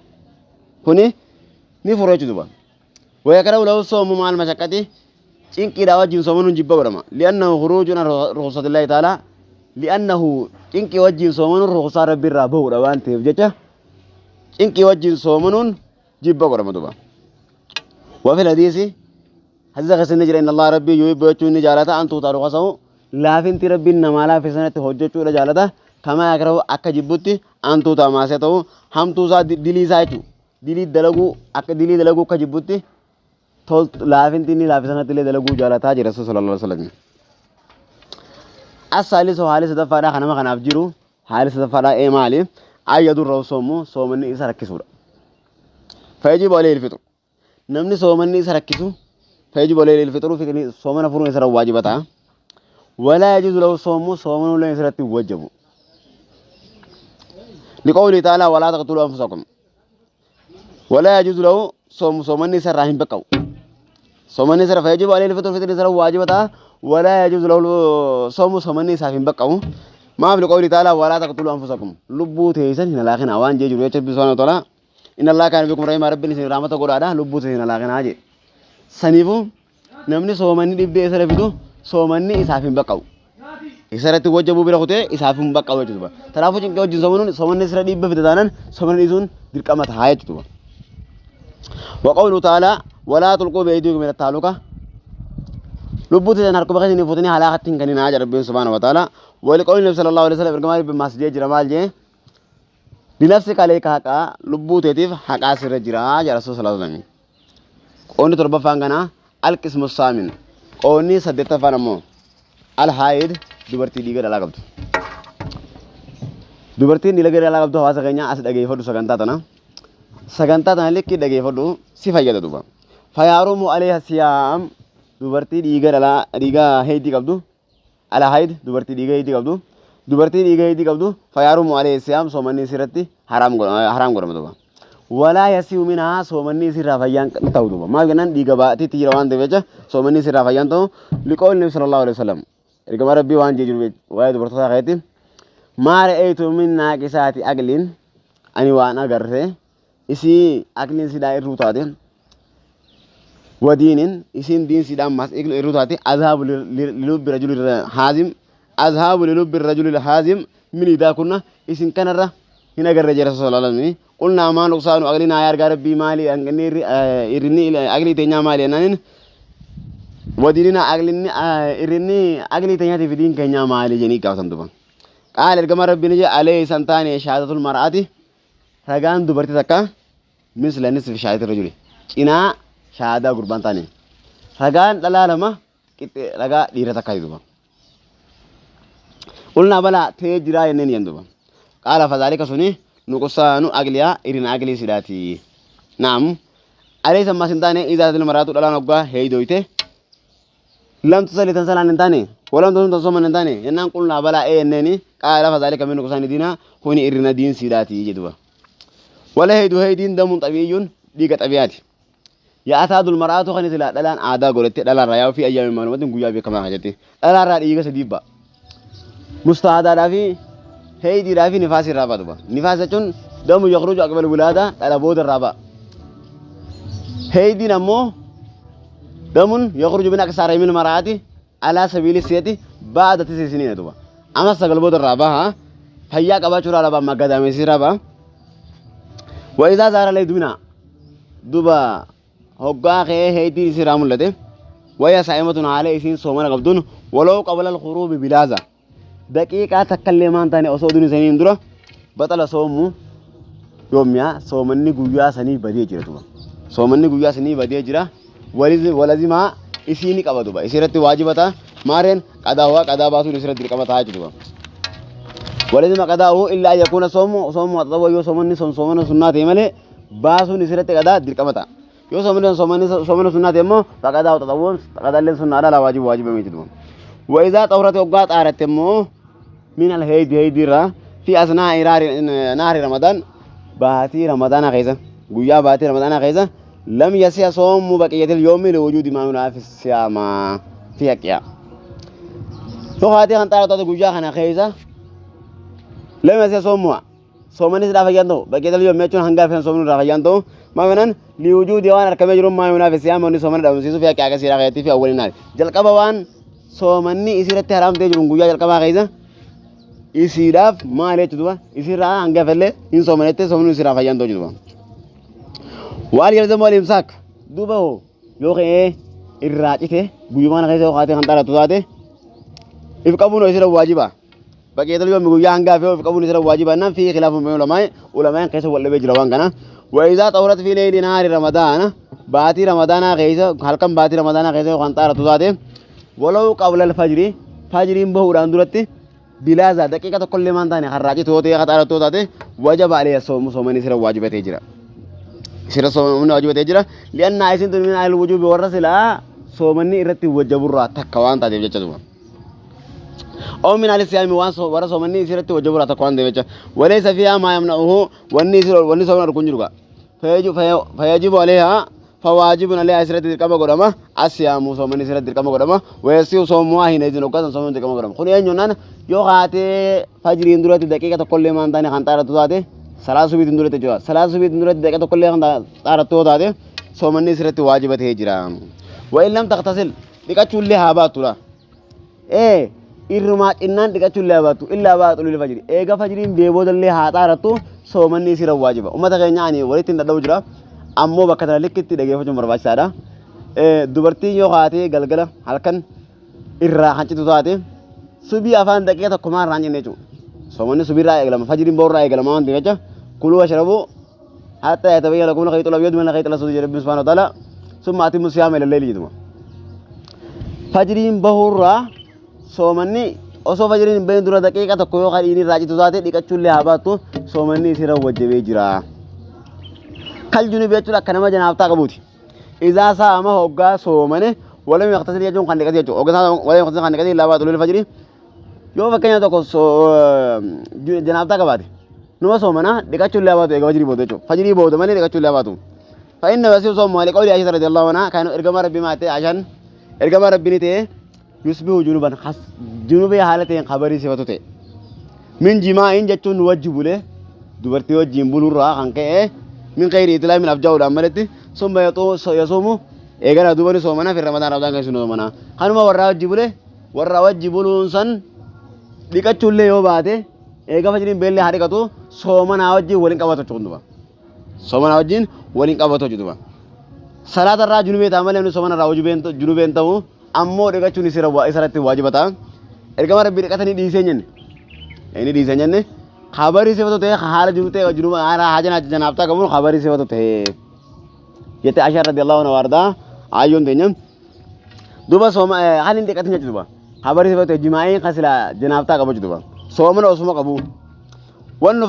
Kuni ni fura jechuudha duuba. Wayakrahu lahu soomu maal mashaqqati cinqiidhaa wajjin soomanuun jibba godhama. Li'annahu khuruujun an rukhsatillahi ta'aalaa li'annahu cinqii wajjin soomanuun rukhsaa Rabbi irraa bahuudha waan ta'eef jecha cinqii wajjin soomanuun jibba godhama duuba. Wa fil hadiisi hadiisa keessa ni jira inna Allah rabbii yuhibbu jechuun ni jaalata an tuutaa rukhasahu laafinti rabbiin namaa laafe sanatti hojjechuudha jaalata kamaa yakrahu akka jibbutti an tuutaa maasee ta'u hamtuu isaa dilii isaa jechuudha. Dilii dalaguu akka dilii dalaguu akka jibbutti laafinti inni laafe sanatti illee dalaguu jaalataa jira Rasuul sallallahu alaihi wasallam. As-saalisu haalli sadaffaadhaa kan nama kanaaf jiru haalli sadaffaadhaa ee maali? Ayyadu irra soomu soomanni isa rakkisuudha. Fayajibu alayhi al-fitr. Namni soomanni isa rakkisu fayajibu alayhi al-fitru fitri soomana furuun isa waajiba ta'a. Walaa yajuuzu lahu soomu soomanuu illee isarratti hin wajjabu. Liqawlii ta'aalaa walaa taqtuluu anfusakum. Walaa yajuuzu lahu soomu soomanni isarraa hin baqqa'u. Soomanni isarra fayajibu alayhi al-fitru fitri isarra waajiba ta'a. Walaa yajuuzu lahu soomu soomanni isaaf hin baqqa'u. Maaf liqawlii ta'aalaa walaa taqtuluu anfusakum. Lubbuu teessan hin halaakinaa waan jee jiru jecha Rabbi subhaanahu wa ta'aalaa. Inna Allaha kaana bikum rahiimaa Rabbiin isin rahmata godhaadha lubbuu teessan hin halaakinaa jee. Saniifuu namni soomanni dhibdee isarra fidu soomanni isaaf hin baqqa'u. Isarratti wajjabuu bira kutee isaaf hin baqqa'u jechuudha. Kanaafuu cinqee wajjin soomanuun soomanni isarra dhiibba fida taanaan soomana dhiisuun dirqama ta'a jechuudha. Wa qawlu ta'aalaa walaa tulquu bi'aydiikum ila tahluka lubbuu teessan harkuma keessanii fuutanii halaakatti hin kenninaa jedha Rabbiin subhaanahu wa ta'aalaa. Wa liqawli nabi sallallahu alaihi wasallam ergamaa Rabbi maas jee jira maal jee linafsika alayka haqaa lubbuu teetiif haqaa sirra jira jedha Rasuul sallallahu alaihi wasallam. Qoonni torbaffaan kana alqismu saamin. Qoonni saddeettaffaan ammoo alhaayid dubartii dhiiga dhalaa qabdu. Dubartiin dhiiga dhalaa qabdu hawaasa keenya as dhageeffadhu sagantaa tana. Sagantaa tana likkii dhageeffadhu si fayyada duuba. Fayaarumu aleeha siyaam dubartii dhiiga dhalaa dhiiga heeydii qabdu alhaayid dubartii dhiiga heeydii qabdu dubartii dhiiga heeydii qabdu fayaarumu aleeha siyaam soomanni isirratti haraam godhama duuba. Walaa yasiu minhaa soomanni isirraa fayyaan ta'u duuba. Maal jennaan dhiiga baatiitti jira waan ta'eef jecha soomanni isirraa fayyaan ta'u liqoolli nabi sallallahu alaihi wasallam ergama rabbii waan jee jiru waa'ee dubartootaa keessatti maa ra'aytu min naaqisaati aqliin ani waan agarre Isii aqliin sidaa irruu taate wadiinin isiin diin sidaan mas irruu taate azhaabu lilubbi rajuli haazim azhaabu lilubbi rajuli haazim min idaa kunna isin kanarra hin agarre jira sallallahu alaihi wasallam. Qulnaa maa nuqsaanu aqlinaa yaa argaa rabbii maali hanqinni irrinni aqlii teenyaa maali jennaanin wadiinina aqlinni irrinni aqlii teenyaatiif diin keenyaa maali jedhanii gaafatan duba. Qaala ergama rabbiin jedhe alee isan taane shahaadatul mar'aati ragaan dubartii takka misla nisfi shahaadati rajuli cinaa shahaadaa gurbaan taane ragaan dhalaa lama qixxee ragaa dhiira takkaa duba. Qulnaa balaa ta'ee jiraa jenneen jedhan duba. Qaala fadhaalika suni nuqsaanu aqliyaa irina aqlii sidaati. Naam alee ammas hin taane izaatil maraatu dhalaan hoggaa heeydoyte lam tusalli tan salaan hin taane walam tasum tan sooman hin taane jennaan qulnaa balaa ee jenneeni qaala fadhaalika min nuqsaani diinaa kuni irina diin sidaati jedhuba. Wala heeydu heeydiin damuun xabiiyyuun dhiiga xabiyaati. Yaa'ataadul maraatu kan silaa dhalaan aadaa godhatte dhalaarraa yaa'u fi ayyaami maalumatiin guyyaa beekamaa kan jette dhalaarraa dhiiga sadii ba'a. Mustaadaadhaa fi heeydiidhaa fi nifaasii irraa ba'a duba. Nifaas jechuun damu yakhruju aqbal wilaada dhala booda irraa ba'a. Heeydiin ammoo damun yakhruju min aqsaa rahimil maraati alaa sabiili siyati ba'da tisi siniina duba. Amma sagal booda irraa baha fayyaa qabaachuu irraa ba'a magadaamessi irraa ba'a. Wa izaa zaara leedumina duba hoggaa ka'ee heeydiin isii irraa mul'ate waya saa'imatun haala isiin soomana qabduun waloo qabala alkhuruubi bilaaza daqiiqaa takkallee maan taane osoo oduun isaniin dura baxala soomu yoomiyaa soomanni guyyaa sanii badee jira duba soomanni guyyaa sanii badee jira walazimaa isii ni qaba duba isii irratti waajiba ta'a maareen qadaawaa qadaa baasuun isii irratti dirqama ta'a jechuudha. Walazima qadaa'u illaa an yakuuna soomu soomu axxawwa yoo soomanni sun soomana sunnaa ta'e malee baasuun isii irratti qadaa dirqama ta'a. Yoo soomanni sun soomanni soomana sunnaa ta'e immoo faqadaa'u xaxawwoon qadaalleen sunnaadha laa waajibu waajiba miti duba. Wa izaa xawrate hoggaa xaaratte immoo min al heeydi heeydi irraa fi asnaa iraari naahri ramadaan baatii ramadaanaa keessa guyyaa baatii ramadaanaa keessa lam yasi'a soomu baqiyatil yoomi liwujuudi maa yunaafi siyaama fi haqqiyaa. Yoo haati kan xaara taate guyyaa kana keessa lam yasi'a soomu soomanni sidhaa fayyaan ta'u baqiyatil yoomi jechuun hanga hafeen soomni irraa fayyaan ta'u maa yunaan liwujuudi waan argamee jiru maa yunaafi siyaama inni soomana dhabamsiisuu fi haqqiyaa akkasiidhaa keessatti fi awwalin naari. Jalqaba waan soomanni isirratti haraam ta'ee jiru guyyaa jalqabaa keessa isiidhaaf maal jechuudha isirraa hanga hafellee hin soomanette soomni isirraa fayyaan ta'u jechuudha. Waan yalzamu al imsaak duuba hoo yoo ka'ee irraa cite guyyuma kana keessa yoo kaatee kan xaaratu taate if qabuun isirra waajiba. Baqiyatul yoomi guyyaa hanga hafee if qabuun isirra waajiba naan fi khilaafu bayna ulamaa ulamaan keessa wal dhabee jira waan kana. Wa izaa xawrat fi leyli nahaari ramadaana baatii ramadaanaa keessa halkan baatii ramadaanaa keessa yoo kan xaaratu taate walaw qabla al-fajri fajriin bahuudhaan duratti bilaaza daqiiqa tokkollee maan taane harraa citu yoo ta'e xaaratu yoo taate wajaba alayhi soomu soomanii isirra waajibatee jira. Isirra soomanii waajibatee jira. Li'annaa isin tun min ahli wujuubi warra silaa soomanni irratti wajaburraa takka waan taateef jecha duuba. أو من أهل الصيام وان ورا صومني سيرت وجبرا تقوان دي بچا وليس فيها ما يمنعه واني سير واني صومن ركون جرغا فيجب عليها فواجب عليها سيرت كما قدما الصيام صومني سيرت كما قدما ويسيو صوموا حين يزن وكذا صومن كما قدما خني ينن يو خاتي فجر اندرت دقيقه تقول ما انتاني خنطاره تاتي صلاه سبي اندرت جوا صلاه سبي اندرت دقيقه تقول خنطاره تاتي صومني سيرت واجبته جرا وإن لم تغتسل dhiqachuu illee haa baattu la. Ee irrumaa cinnaan dhiqachuu illee haa baattu illaa baatu lili fajri. Eega fajriin beebooda illee haa xaarattu soomanni isirra waajiba. Uummata keenya ani walitti hin dadhabu jira. Ammoo bakka tana likkitti dhageeffachuun barbaachisaadha. Dubartiin yoo kaatee galgala halkan irraa hancitu taate subii afaan daqiiqa tokko maa irraa hin cinne jechuudha. Soomanni subii irraa eegalama fajriin boorraa eegalama waan ta'eef jecha kuluu ashrabuu hatta yatabayyana lakum al-khaytu al-abyadu min al-khayti al-aswadi jedhe Rabbiin subhaanahu wa ta'ala summa atimmu siyaama ila al-layli jedhuma. Fajriin bahuurraa soomanni osoo fajriin hin bahin dura daqiiqa tokko yoo kadhiin irraa citu taate dhiqachuullee haa baattu soomanni isirra wajjabee jira. Kal junubi jechuun akka nama janaabtaa qabuuti. Izaa saama hoggaa soomane walam yaqtasil jechuun kan dhiqate jechuudha. Hoggaa saama walam yaqtasil kan dhiqate illaa baatu lil fajri. Yoo fakkeenya tokko janaabtaa qabaate numa soomana dhiqachuullee haa baatu eega fajrii booda jechuudha. Fajrii booda malee dhiqachuullee haa baatu. فإن يصير صوم لقول عائشة رضي الله عنها كان إرجما ربي ما تي عشان إرجما ربي نتي يصبح جنوبا خس جنوبي حالتين خبري صفته تي من جماع جتون وجب له دبرتي وجين بلورا خان كه Min khayri itlaamin abjaa'uudhaan maletti summa yasuumu eegana duuba ni soomana fi Ramadaan Ramadaan keessa ni soomana. Kanuma warraa wajji bule warraa wajji buluun san dhiqachuullee yoo baate eega fajriin beellee haa dhiqatu soomanaa wajjin waliin qabatu jechuudha duuba. Soomanaa wajjin waliin qabatu jechuudha. Salaata irraa junubee ta'a malee namni soomana irraa junubeen ta'u ammoo dhiqachuun isarratti waajiba ta'a. Ergama Rabbii dhiqatanii dhiisee jenne. Inni dhiisee jenne kabarii sifatu ta'e haala jiru ta'e jiru haala haja janaabtaa qabuun kabarii sifatu ta'e. Jette Aishaa radiyallahu anha wardaa ayyoon teenya. Duuba sooma haalli hin dhiqatin jechuudha duuba. Kabarii sifatu ta'e jimaa'ii kan sila janaabtaa qabu jechuudha duuba. Soomana osuma qabu. Wanni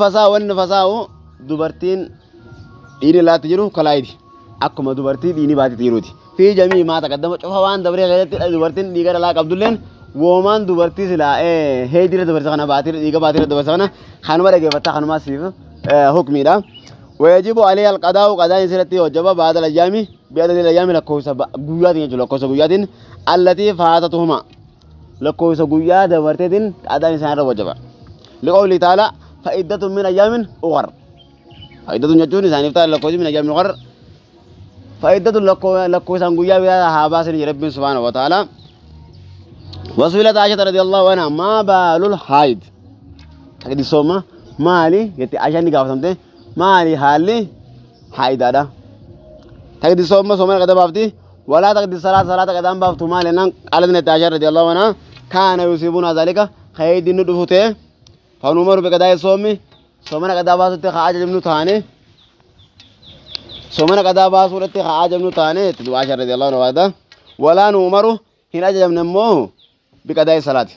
fasaa'u dubartiin dhiirri laatti jiru kalaayiti. Akkuma dubartii dhiini baatitti jiruuti. Fi jamii maa taqaddama cufa waan dabree keessatti dubartiin dhiiga dhalaa qabdulleen woomaan dubartii silaa heedira dabarsa kana baatira dhiiga baatira dabarsa kana kanuma dhageeffattaa kanuma siif hukmiidha. Wayajibu alayhi alqadaa'u qadaan isirratti hojjaba baadal ayyaami bi'adadil ayyaami lakkoofsa guyyaatiin jechuudha lakkoofsa guyyaatiin allatii faatatuhuma lakkoofsa guyyaa dabarteetiin qadaan isaan irra wajjaba. Liqawli ta'ala fa'iddatun min ayyaamin ukhar. Fa'iddatun jechuun isaaniif ta'a lakkoofsi min ayyaamin ukhar. Fa'iddatun lakkoofsaan guyyaa biraa haa baasan jedhe Rabbiin subhaanahu wa ta'ala. Wasu'ilat Aisha radiyallahu anha maa baalul haayid. Taqdi sooma maali jette Aishaan ni gaafatamte maali haalli haayidaadha. Taqdi sooma soomana qada baafti walaa taqdi salaata salaata qadaan baaftu maali jennaan qaalat natti Aishaan radiyallahu anha kaana yusiibuna zaalika haayidin nu dhufu ta'e fanuumaru biqadaa'e soomi soomana qadaa baasutti haa ajajamnu taane soomana qadaa baasuudhatti haa ajajamnu taane itti du'aa Aishaan radiyallahu anha waada walaa nuumaru hin ajajamne immoo biqadaa'e salaati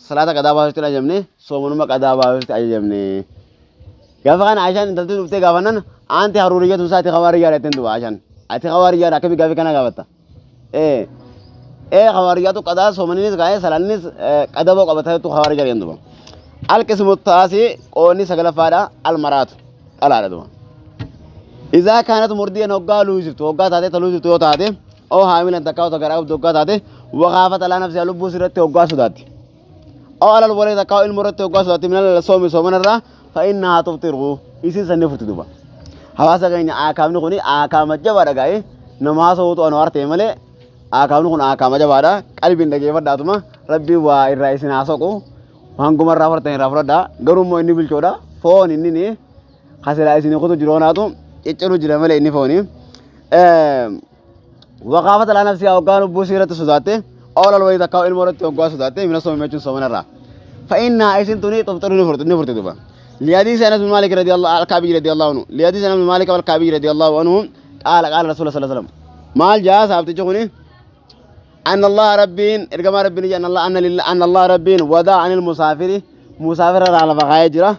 salaata qadaa baasutti hin ajajamne soomanuma qadaa baasutti ajajamne. Gaafa kana Aishaan intalti dhuftee gaafannan aanti haruuriyyatu isaa ati hawaariyyaadha jetteen du'a Aishaan. Ati hawaariyyaadha akkamii gaafii kana gaafatta? Ee ee hawaariyyaatu qadaa soomaninis kaa'ee salaannis qadaboo qabata jettu hawaariyyaa jedhan du'a. Alqismu taasii qoonni sagalaffaadha almaraatu dhalaadha du'a. Izaa kaanat murdiyan hoggaa luusiftu hoggaa taatee ta luusiftu yoo taate oo haamilan takkaa osoo garaa qabdu hoggaa taate waqaafata laa nafsiyaa lubbuu sirratti hoggaa sodaatti. Aw alal waladi takkaa ilmoo irratti hoggaa sodaatti minal soomi soomana irraa fa innahaa tuftiru isiin san ni furti duuba. Hawaasa keenya aakaamni kuni aakaama jabaadha gaa'ee nama haasa'uutu anwaar ta'e malee aakaamni kun aakaama jabaadha qalbiin dhageeffadhaatuma rabbiin waa irraa isin haa soqu hanguma irraa fudhatan irraa fudhadhaa garuu immoo inni bilchoodha foon inni ni kasilaa isin kutu jiru kanaatu cicciru jira malee inni fooni. Waqaafata laa nafsihaa hoggaa lubbuu isii irratti sodaatte oolal wayii takkaa ilmoo irratti hoggaa sodaatte mina soomii jechuun soomana irraa. Fa'innaa isin tuni tufxiru ni furti ni furti duuba. Lihadiisi Anas bin Maalik radiyallahu al-Kaabii radiyallahu anhu. Lihadiisi Anas bin Maalik al-Kaabii radiyallahu anhu qaala qaala Rasuula sallallahu alaihi wasallam. Maal jaa saabtichi kuni أن الله ربين إرجما ربين أن الله أن لله أن الله ربين وضع عن المسافر مسافر على فقاية جرا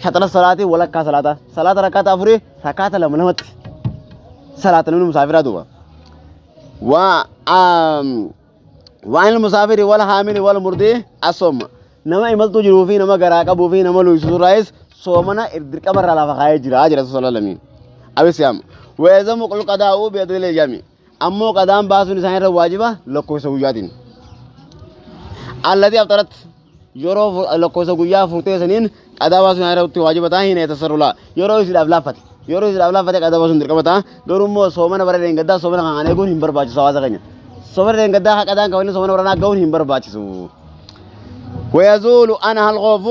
شطر الصلاة ولا صلاة صلاة ركعة أفري ركعة لما لمت صلاة نون مسافر دوبا و وعن المسافر والحامل والمرضي الصوم نما إملتو جرو في نما غرا قبو في نما لويسو رايس صومنا إردرك برا لا فخاي جرا جرا صلى الله عليه وسلم أبي سيام ويزم قل قضاء بيد الجامع أمو قدام باسو نسان واجبة لكو سوياتين الذي أفطرت yeroo lakkoofsa guyyaa furtee saniin qadaa baasuun irratti waajiba ta'a hin tasarrulaa yeroo isiidhaaf laaffate yeroo isiidhaaf laaffate qadaa baasuun dirqama ta'a garuu immoo soomana bara dheengaddaa soomana kan eeguun hin barbaachisu hawaasa keenya soomana dheengaddaa haa qadaan qabanii soomana baranaa ga'uun hin barbaachisu. ويزول أنها الخوف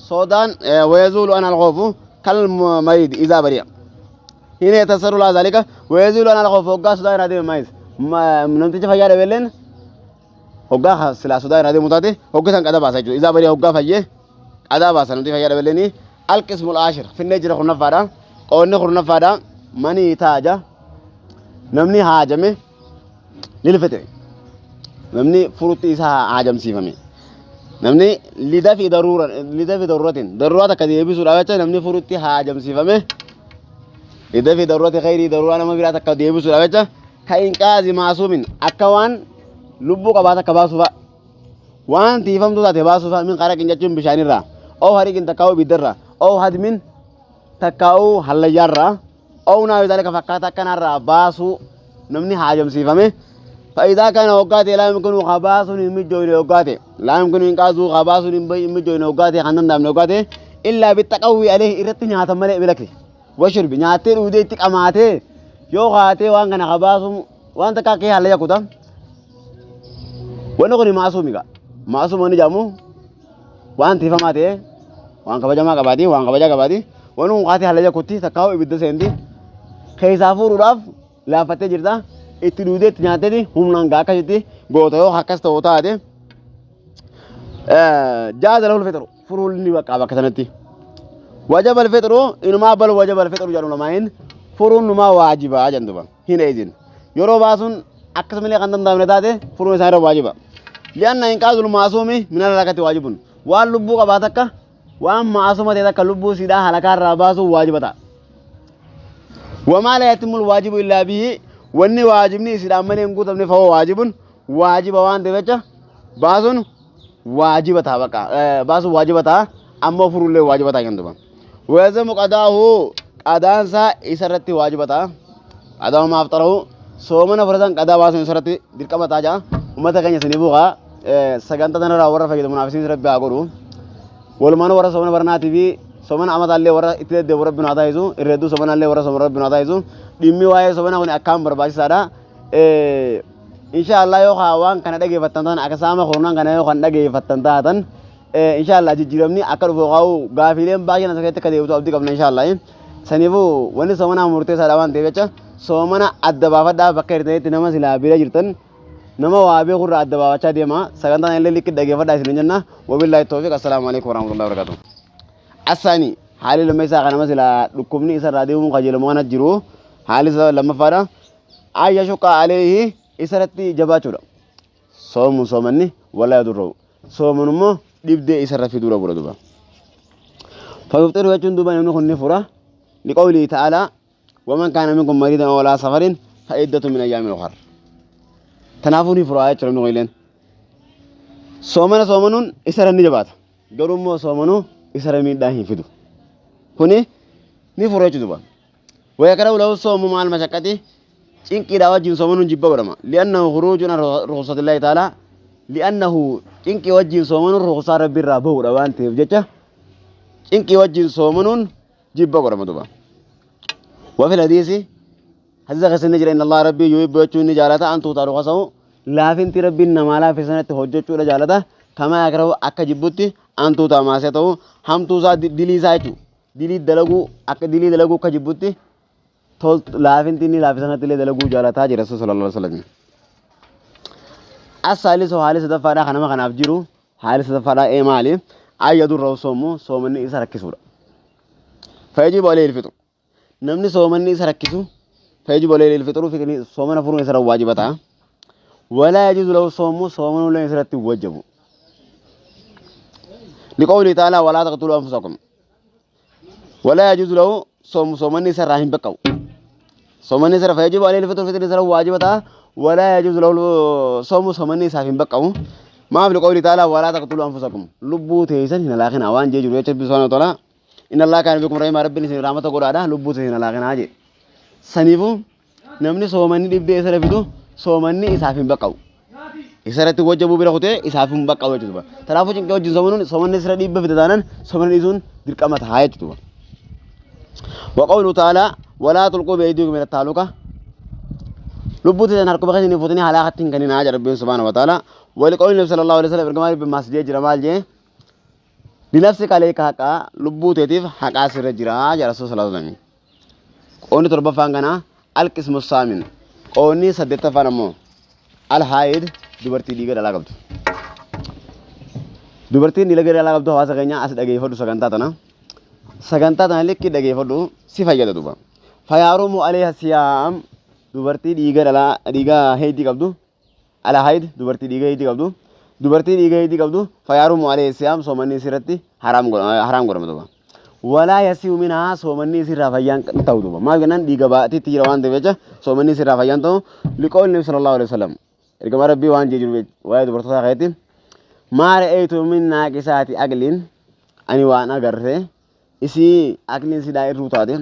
صودان ويزول أنها الخوف كالمريض إذا برئ هنا يتسرل ذلك ويزول أنها الخوف وقا صدان هذه الميز ما نمتج فيا بلين hoggaa silaa sodaa irraa deemu taate hoggaa san qadaa baasa jechuudha. Izaa barii hoggaa fayyee qadaa baasa namti fayyaa dhaballeeni alqismul ashir finnee jira kurnaffaadha. Qoonni kurnaffaadha manii taaja namni haajame lilfite namni furutti isaa haajamsiifame. Namni lidafi daruura lidafi daruuratiin daruuraa takka deebisuudhaaf jecha namni furutti haajamsiifame lidafi daruurati khayrii daruuraa nama biraa takka deebisuudhaaf jecha ka inqaazi maasuumin akka waan lubbuu qabaa takka baasuu fa'a. Waan tiifamtuu taate baasuu fa'a min qaraqin jechuun bishaanirraa. Oo hariqin takkaa'uu ibiddarraa. Oo hadmin takkaa'uu hallayyaarraa. Oo naa zaalika fakkaata akkanaarraa baasuu namni haajamsiifame. Faayidaa kana hoggaa ta'e laa yumkinu ka baasuun hin mijjooyne hoggaa ta'e. Laa yumkinu hin qaasuu ka baasuun hin mijjooyne hoggaa ta'e kan danda'amne hoggaa ta'e. Illaa bittaqawwii alayhi irratti nyaatan malee bilakki. Washurbi nyaattee dhuudee itti qamaatee yoo kaatee waan kana kabaasu waan takka kee haala yakuta. Wanni kun maasuumi gaa. Maasuuma inni jedhamu waan tiifamaa ta'e waan kabajamaa qabaati waan kabajaa qabaati. Wanni kun kaatee haala yakutti takkaa'u ibidda seenti. Keessaa fuudhuudhaaf laaffattee jirta. Itti dhuudee itti nyaatteeti humnaan gaa akkasitti goota yoo akkas ta'u taate. Jaaza lahul fixru furuun ni baqqaa bakka sanatti. Wajaba alfixru inumaa bal wajaba alfixru jedhu lamaayin furuun numaa waajibaa jedhan duba hin eezin. Yeroo baasuun akkasumallee kan danda'amne taate furuun isaa irra waajiba. Li'anna inqaazul maasuumi minal halakati waajibun. Waan lubbuu qabaa takka waan maasuma ta'e takka lubbuu siidhaa halakaa irraa baasuun waajiba ta'a. Wamaa laa yatimul waajibu illaa bihi wanni waajibni isiidhaan malee hin guutamne fahuwa waajibun waajiba waan ta'eef jecha baasuun waajiba ta'a bakka baasuun waajiba ta'a ammoo furuullee waajiba ta'a jenduba. Weezamu qadaahu qadaansaa isarratti waajiba ta'a. Qadaa maaf xarahu soomana fudhatan qadaa baasuun isarratti dirqama ta'a ja'a. Uummata keenya isinii buuqa sagantaa tanarraa warra fayyadamu naaf isin rabbi haa godhu. Walumaan warra soomana baranaatii fi soomana amataallee warra itti deddeebi'u rabbi nu haa taasisu. Irra hedduu soomanaallee warra soomana rabbi nu haa taasisu. Dhimmi waa'ee soomana kun akkaan barbaachisaadha. Insha Allah yoo waan kana dhageeffattan taatan akka saama kurnan kana yoo kan dhageeffattan taatan insha Allah jijjiiramni akka dhufu qabu gaafiileen baay'een as keessatti akka deebitu abdii qabna insha Allah. Saniifuu wanni soomanaa murteessaadha waan ta'eef jecha soomana adda baafadhaa bakka jirtanitti nama silaa bira jirtan nama waa beeku irraa adda baafachaa deema. Sagantaan illee likki dhageeffadhaa isin jenna. Wabillahi tawfiq. Assalaamu alaikum warahmatullahi wabarakatuh. Assaani haalli lammeessaa kan nama silaa dhukkubni isarraa deemuun kajeelamu kana jiru haalli isa lammaffaadha. Ayya shuqqa aleehi isarratti jabaachuudha. Soomuun soomanni walaa yadurra'u. Soomuun immoo dhibdee isarra fiduudha godha duba. Fayufxiru jechuun duuba namni kun ni fura. Liqawlii ta'aalaa waman kaana minkum mariidan aw alaa safarin fa'iddatu min ayyaamin ukhar. Tanaafuu ni fura jechuudha namni kun illeen. Soomana soomanuun isarra ni jabaata. Garuu immoo soomanuu isarra miidhaa hin fidu. Kuni ni fura jechuudha duuba. Wayakrahu lahu soomu maal mashaqqati cinqiidhaa wajjin soomanuun jibba godhama. Li'annahu khuruujun an rukhsatillahi ta'ala li'annahu cinqii wajjin soomanuun rukhsaa rabbi irraa bahuudha waan ta'eef jecha cinqii wajjin soomanuun jibba godhama duba. Wafi hadiisi hadiisa keessa ni jira inna Allah rabbii yuhibbu jechuun ni jaalata an tuutaa rukhasahu laafinti rabbiin namaa laafe sanatti hojjechuudha jaalata kamaa yakrahu akka jibbutti an tuutaa maasee ta'u hamtuu isaa dilii isaa jechuudha. Dilii dalaguu akka dilii dalaguu akka jibbutti toltu laafinti inni laafe sanatti illee dalaguu jaalataa jira Rasuul sallallahu alaihi wasallam. As-saalisu haalli sadaffaadhaa kan nama kanaaf jiru haalli sadaffaadhaa ee maali? Ayya durra soomu soomanni isa rakkisuudha. Fayajibu alayhi al-fixru. Namni soomanni isa rakkisu fayajibu alayhi al-fixru fixni soomana furuun isa waajiba ta'a. Walaa yajuuzu lahu soomu soomanuu illee isarratti hin wajabu. Liqawlii ta'aalaa walaa taqtuluu anfusakum. Walaa yajuuzu lahu soomu soomanni isarraa hin baqqa'u. Soomanni isarra fayajibu alayhi al-fixru fixni isarra waajiba ta'a. Walaa yajuuzu lahu soomu soomanni isaaf hin baqqa'u. Maaf liqawlii ta'aalaa walaa taqtuluu anfusakum. Lubbuu teessan hin halaakinaa waan jee jiru jecha Rabbi subhaanahu wa ta'aalaa. Inna Allaha kaana bikum rahiimaa Rabbiin isin rahmata godhaadha lubbuu teessan hin halaakinaa jee. Saniifuu namni soomanni dhibdee isa fidu soomanni isaaf hin baqqa'u. Isa irratti wajjabuu bira kutee isaaf hin baqqa'u jechuudha. Kanaafuu cinqee wajjin soomanuun soomanni isirra dhiibba fida taanaan soomana dhiisuun dirqama ta'a jechuudha. Waqawlu ta'ala walaa tulquu bi'aydiikum ila taaluka lubbuu teessan harkuma keessanii fuutanii halaakatti hin kenninaa jedha Rabbiin subhaanahu wa ta'ala. Waliqawli nabi sallallahu alaihi wasallam ergamaa Rabbi maas jee jira maal jee linafsika alayka haqaa lubbuu teetiif haqaa sirra jira jedha Rasuul sallallahu alaihi wasallam. Qoonni torbaffaan kana alqismu saamin. Qoonni saddeettaffaan ammoo alhaayid dubartii dhiiga dhalaa qabdu. Dubartiin dhiiga dhalaa qabdu hawaasa keenya as dhageeffadhu sagantaa tana. Sagantaa tana likki dhageeffadhu si fayyada duba. Fayaarumu aleeha siyaam dubartii dhiiga dhalaa dhiiga heeydii qabdu Alhaid dubartii dhiiga heeydii qabdu dubartii dhiiga heeydii qabdu fayaarumu alayhi siyaam soomanni isirratti haraam godhama duba. Walaa yasiu minhaa soomanni isirraa fayyaan ta'u duba. Maal jennaan dhiiga baatiitti jira waan ta'eef jecha soomanni isirraa fayyaan ta'u liqoolni nabi sallallahu alaihi wasallam ergama rabbii waan jee jiru waa'ee dubartootaa keessatti maa ra'aytu min naaqisaati aqliin ani waan agarre isii aqliin sidhaa irruu taate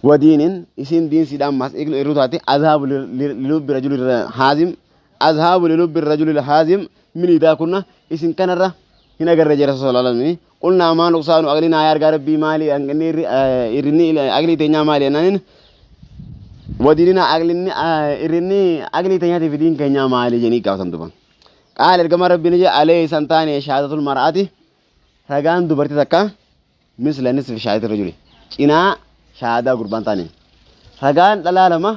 wadiinin isiin diin sidhaan mas irruu taate azhaabu lilubbi rajuli haazim azhaabu lilubbi rajuli haazim min idaa kunna isin kanarra Hin agarre jira sallallahu alaihi wasallam. Qulnaa maa nuqsaanu aqlinaa yaa ergaa Rabbii maali hanqinni irrinni aqlii teenyaa maali jennaanin wadiinina aqlinni irrinni aqlii teenyaatiif diin keenyaa maali jedhanii gaafatan duba. Qaala ergama Rabbii ni jedhe alee isan taane shahaadatul mar'aati ragaan dubartii takka misla nisfi shahaadati rajuli cinaa shahaadaa gurbaan taane ragaan dhalaa lama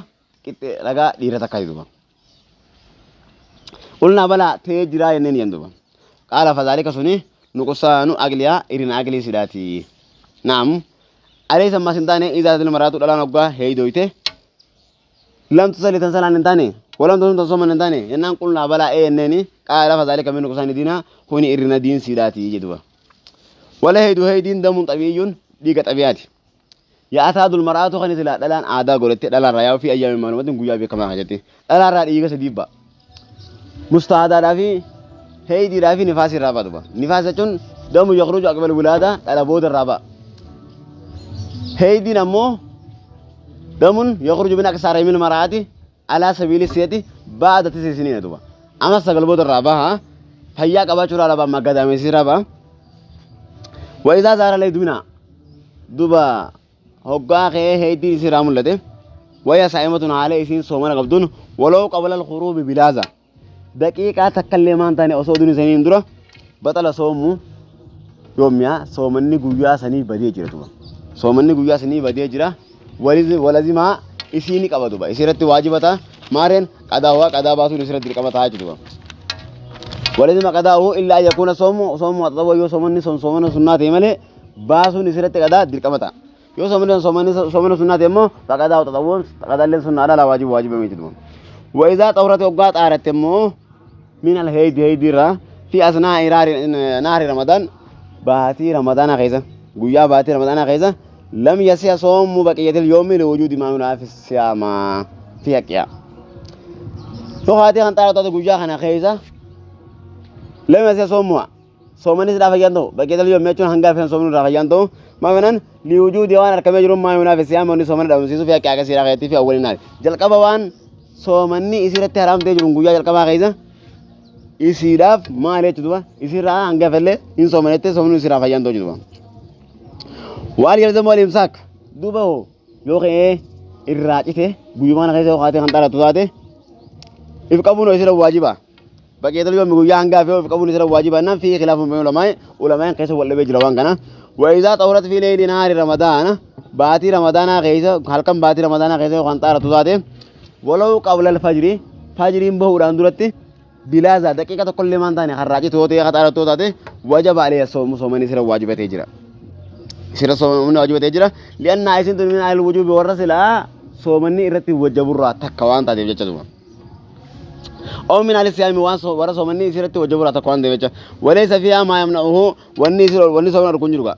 qixxe ragaa dhiira takkaa duba. Qulnaa balaa ta'ee jiraa jenneen jedhan duba. Qaala fadhaalika suni nuqsaanu aqliyaa irina aqlii sidhaati. Naam. Alaysa ammas hin taane izaa til maraatu dhalaan hoggaa heeydoyte lam tusalli tan salaan hin taane walam tasum tan sooman hin taane jennaan qulnaa balaa ee jenneeni qaala fadhaalika min nuqsaani diinaa kuni irina diin sidhaati jedhuba. Wala heeydu heeydiin damuun xabiiyyuun dhiiga xabiyaati. Ya'taadul mar'aatu kan silaa dhalaan aadaa godhattee dhalaarraa yaa'u fi ayyaami maalumatiin guyyaa beekamaa keessatti dhalaarraa dhiiga sadii ba'a. Mustaadaadhaa fi heeydiidhaa fi nifaasii irraa ba'a duba. Nifaas jechuun damu yakhruju aqbal wilaada dhala booda irraa ba'a. Heeydiin ammoo damun yakhruju min aqsaa rahimil mar'aati alaa sabiili siyati ba'da tisi siniina duba. Amma sagal booda irraa baha fayyaa qabaachuu irraa ba'a maggadaamessi irraa ba'a. Wa izaa zaara leedumina duba hoggaa ka'ee heeydiin isii irraa mul'ate waya saa'imatun haala isiin soomana qabduun waloo qabla alkhuruubi bilaaza daqiiqaa takkallee maan taane osoo oduun isaniin dura baxala soomu yoomiyaa soomanni guyyaa sanii badee jira duba soomanni guyyaa sanii badee jira walazimaa isii ni qaba duba isii irratti waajiba ta'a maareen qadaawaa qadaa baasuun isii irratti dirqama ta'a jechuudha walazima qadaa'u illaa an yakuuna soomu soomu axxawwa yoo soomanni sun soomana sunnaa ta'e malee baasuun isirratti qadaa dirqama ta'a. Yoo soomani soomani soomani sunnaa ta'e immoo faqadaa xaxawwoon qadaalleen sunnaadha laa waajibu waajiba miti duba. Wa izaa xawrate hoggaa xaaratte immoo min al heeydi heeydi irraa fi asnaa iraari naari ramadaan baatii ramadaanaa keessa guyyaa baatii ramadaanaa keessa lam yasi'a soomu baqiyatil yoomi liwujuudi maa yunaafi siyaama fi haqqiyaa. Yoo haati kan xaaratu guyyaa kana keessa lam yasi'a soomu Soomanni silaa fayyaan ta'u baqqee dalii yommuu jechuun hanga hafeen soomni irraa fayyaan ta'u maa fenaan liwujuudi waan argamee jiru maa yunaaf siyaama wanni soomana dhabamsiisuu fi akka akka seeraa keessatti fi awwalin naari jalqaba waan soomanni isiirratti haraam ta'ee jiru guyyaa jalqabaa keessa isiidhaaf maal jechuudha isiirraa hanga hafellee hin soomanetti soomni isiirraa fayyaan ta'u jechuudha. Waan yalzamu wal imsaak duuba hoo yoo ka'ee irraa cite guyyuma kana keessa yoo kaatee kan xaaratu taate if qabuun isiirra waajiba. Baqiyatul yawmi guyyaa hangaa fi of qabuun isirra waajiba jennaan fi khilaafun bayna ulamaa'i ulamaa'in keessa wal dhabee jira waan kana. Wa izaa xawrat fi leyli nahaari ramadaana baatii ramadaanaa keessa halkan baatii ramadaanaa keessa yoo kan xaaratu taate walaw qabla alfajri fajriin bahuudhaan duratti bilaaza daqiiqa tokkollee maan taane kan raacitu yoo ta'e kan xaaratu yoo taate wajaba alayhi soomu soomanii isirra waajibatee jira. Isirra soomanii waajibatee jira. Li'annaa isin tun min ahli wujuubi warra silaa soomanni irratti wajaburraa takka waan taateef jecha duuba. Aw min ahli siyaami waan warra soomanni isii irratti wajjabu irraa tokko waan ta'eef jecha. Walaysa fiihaa maa yamna'uhu wanni isii wanni soomana dhorku hin jiru gaa.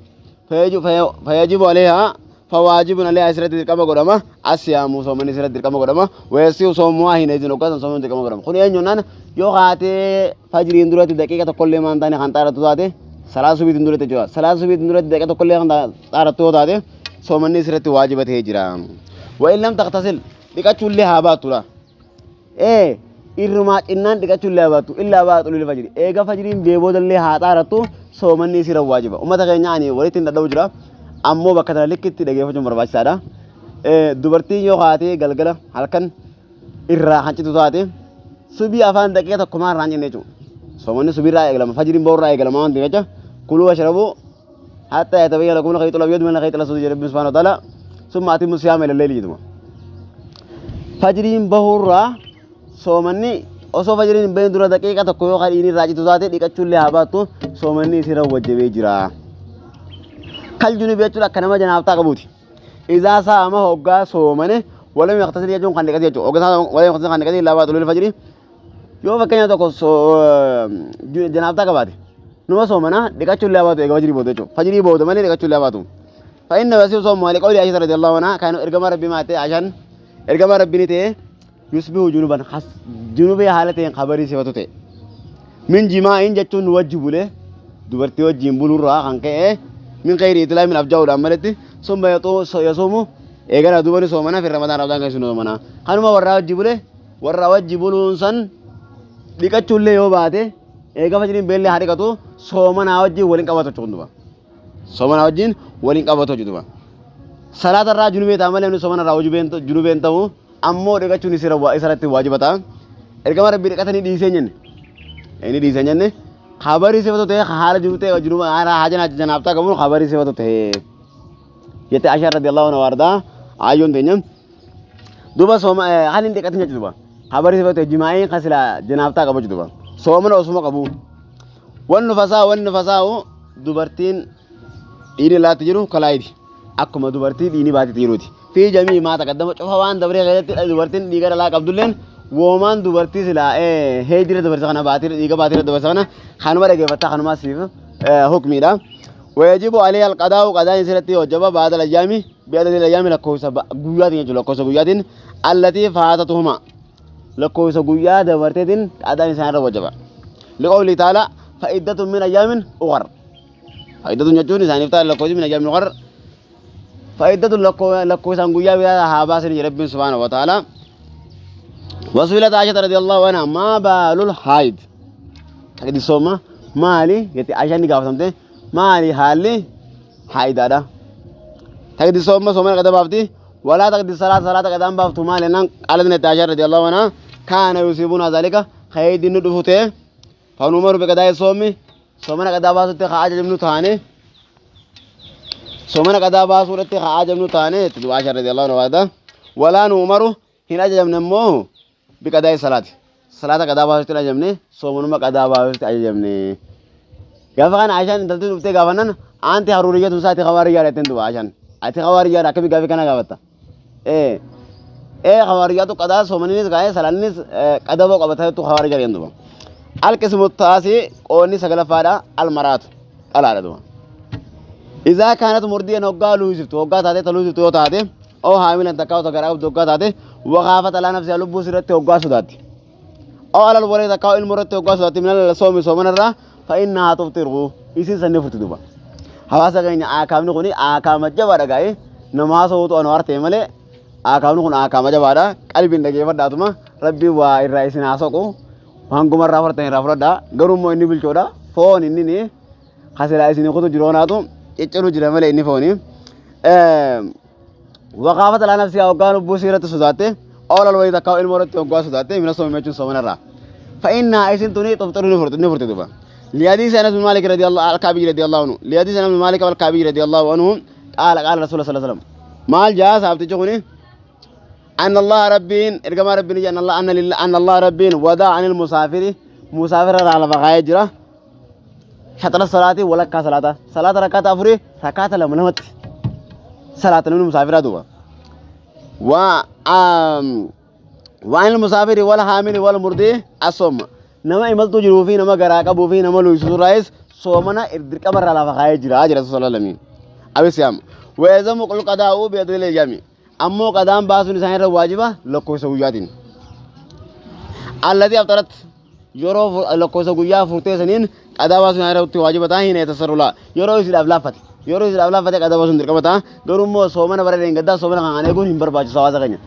Fayajibu alayhaa fawaajibun alayhaa isii irratti dirqama godhama. Asiyaamu soomanni isii irratti dirqama godhama. Wayasiu soomuhaa hin izin hoggaa san soomanni dirqama godhama. Kun eenyu naan yoo kaatee fajriin duratti daqiiqa tokkollee maan taane kan xaaratu taate salaa subiitiin duratti jechuudha. Salaa subiitiin duratti daqiiqa tokkollee kan xaarattu yoo taate soomanni isii irratti waajiba ta'ee jira. Wa in lam taqtasil dhiqachuullee haa baattu laa. Ee irrumaa cinnaan dhiqachuullee haa baattu illaa baa xuluuli fajri. Eega fajriin bee boodallee haa xaarattu soomanni isiirra waajiba. Ummata keenya ani walitti hin dhadha'u jira. Ammoo bakka tana likkitti dhageeffachuun barbaachisaadha. Dubartiin yoo kaatee galgala halkan irraa kan citu taate subii afaan daqiiqa tokkumaa irraa hin cinne jechuudha. Soomanni subii irraa eegalama fajriin ba'u irraa eegalama waan ta'eef jecha kuluu washrabuu hatta yatabayyana lakum al-khaytu al-abyadu min al-khayti al-aswad jedhe Rabbiin subhaanahu wa ta'ala summa atimmu siyaama ila al-layli jedhuma. Fajriin bahuurraa soomanni osoo fajriin hin bahin dura daqiiqa tokko yoo kan inni irraa citu taate dhiqachuullee haa baattu soomanni isirra wajjabee jira. Kal junubi jechuun akka nama janaabtaa qabuuti. Izaa saama hoggaa soomane walam yaqtasil jechuun kan dhiqate jechuudha. Hoggaa saama walam yaqtasil kan dhiqate illaa baatulul fajri Yoo fakkeenya tokko janaabtaa qabaate numa soomana dhiqachuu illee baatu eega fajrii booda jechuudha. Fajrii booda malee dhiqachuu illee baatu. Fa'inna yasiu soomu malee qawli Aisha radiyallahu anha kan ergama rabbii maatee Aishaan ergama rabbii ni ta'e yusbihu junuban junubee haala ta'een kabarii sifatu ta'e. Min jimaa'in jechuun nu wajji bulee dubartii wajjiin buluurraa kan ka'e min khayri itlaamin afjaa'uudhaan maletti summa yasuumu eegana duuba ni soomana fi ramadaan ramadaan keessa ni soomana. Kanuma warraa wajji bulee warra wajji buluun san dhiqachuullee yoo baate Eega fajriin beellee haa dhiqatu soomanaa wajjin waliin qabatu jechuudha duuba. Soomanaa wajjin waliin qabatu jechuudha. Salaata irraa junubee ta'a malee namni soomana irraa junubeen ta'u ammoo dhiqachuun isarratti waajiba ta'a. Ergama Rabbii dhiqatanii dhiisee jenne. Inni dhiisee jenne kabarii sifatu ta'e haala jiru ta'e jiru haala haja janaabtaa qabuun kabarii sifatu ta'e. Jette Aishaa radiyallahu anha wardaa ayyoon teenya. Duuba sooma haalli hin dhiqatin jechuudha. Kabarii sifatu ta'e jimaa'iin kan sila janaabtaa qabu jechuudha. Soomana osuma qabu. Wanni fasaa'u dubartiin dhiirri laatti jiru kalaayiti. Akkuma dubartii dhiini baatitti jiruuti. Fi jamii maa taqaddama cufa waan dabree keessatti dubartiin dhiiga dhalaa qabdulleen woomaan dubartii silaa heedira dabarsa kana baatii dhiiga baatiira dabarsa kana kanuma dhageeffattaa kanuma siif hukmiidha. Wayajibu alayhi alqadaa'u qadaan isirratti hojjaba baadal ayyaami bi'adadil ayyaami lakkoofsa guyyaatiin jechuudha lakkoofsa guyyaatiin allatii faatatuhuma lakkoofsa guyyaa dabarteetiin qadaan isaan irra wajjaba. Liqawli ta'ala fa'iddatun min ayyaamin ukhar. Fa'iddatun jechuun isaaniif ta'a lakkoofsi min ayyaamin ukhar. Fa'iddatun lakkoofsaan guyyaa biraa haa baasan jedhe Rabbiin subhaanahu wa ta'ala. Wasu'ilat Aisha radiyallahu anha maa baalul haayid. Taqdi sooma maali jette Aishaan ni gaafatamte maali haalli haayidaadha. Taqdi sooma soomana qada baafti walaa taqdi salaata salaata qadaan baaftu maali jennaan qaalat nette Aishaan radiyallahu anha kaana yusiibuna zaalika haayidin nu dhufu ta'e fanuumaru biqadaa'e soomi soomana qadaa baasutti haa ajajamnu taane soomana qadaa baasuudhatti haa ajajamnu taane itti du'aa Aishaan radiyallahu anha waada walaa nuumaru hin ajajamne immoo biqadaa'e salaati salaata qadaa baasutti hin ajajamne soomanuma qadaa baasutti ajajamne. Gaafa kana Aishaan intalti dhuftee gaafannan anti haruuriyyatu isaati hawaariyyaadha jetteen duba Aishaan. Ati hawaariyyaadha akkamii gaafii kana gaafatta? Ee ee hawaariyyaatu qadaa soomaninis kaa'ee salaannis qadaboo qabata jettu hawaariyyaa jedhan duba. Alqismu taasii qoonni sagalaffaadha almaraatu dhalaadha duba. Izaa kaanat murdiyan hoggaa luusiftu hoggaa taate ta luusiftu yoo taate oo haamilan takkaa osoo garaa qabdu hoggaa taate waqaafata alaa nafsihaa lubbuu sirratti hoggaa sodaatti. Oo alal walii takkaa ilmoo irratti hoggaa sodaatti minal soomi soomana irraa fa'innahaa tuftiru isin sanni furti duba. Hawaasa keenya aakaamni kuni aakaama jabaadha gaa'ee nama haasa'uutu anwaar ta'e malee aakaamni kun aakaama jabaadha qalbiin dhageeffadhaatuma rabbiin waa irraa isin haa soqu hanguma irraa fudhatan irraa fudhadhaa garuu immoo inni bilchoodha foon inni ni kasilaa isin kutu jiroonaatu cicciru jira malee inni fooni. Waqaafata laa nafsihaa hoggaa lubbuu isii irratti sodaatte oolal wayii takkaa ilmoo irratti hoggaa sodaatte mina soomii jechuun soomana irraa. Fa'innaa isin tuni tufxiru ni furti duba. Lihadiisi Anas bin Maalik radiyallahu al-Kaabii radiyallahu anhu. Lihadiisi Anas bin Maalik al-Kaabii radiyallahu anhu qaala qaala Rasuula sallallahu alaihi wasallam. Maal jaa saabtichi kuni? Anna Allah rabbiin ergamaa rabbiin ija anna Allah anna lillah anna Allah rabbiin wadaa anil musaafiri musaafira irraa lafa kaayee jira. Shaxara salaatii walakkaa salaata. Salaata rakkaata afurii rakkaata lama lamatti salaata namni musaafiraa duuba. Waa waan musaafiri wal haamili wal murdii asooma. Nama imaltuu jiruu fi nama garaa qabuu fi nama luuysisu irraayis soomana dirqama irraa lafa kaayee jira jedha sallallahu alaihi wasallam. Abisiyaam. Weezamu qulqadaa'uu biyadil yami. Ammoo qadaan baasuun isaan irra waajiba lakkoofsa guyyaatiin. Alladii afxarat yeroo lakkoofsa guyyaa furtee saniin qadaa baasuun isaan irratti waajiba ta'a hin eetasarrulaa yeroo isiidhaaf laaffate yeroo isiidhaaf laaffate qadaa baasuun dirqama ta'a garuu immoo soomana bara dheengaddaa soomana kan eeguun hin barbaachisu hawaasa keenya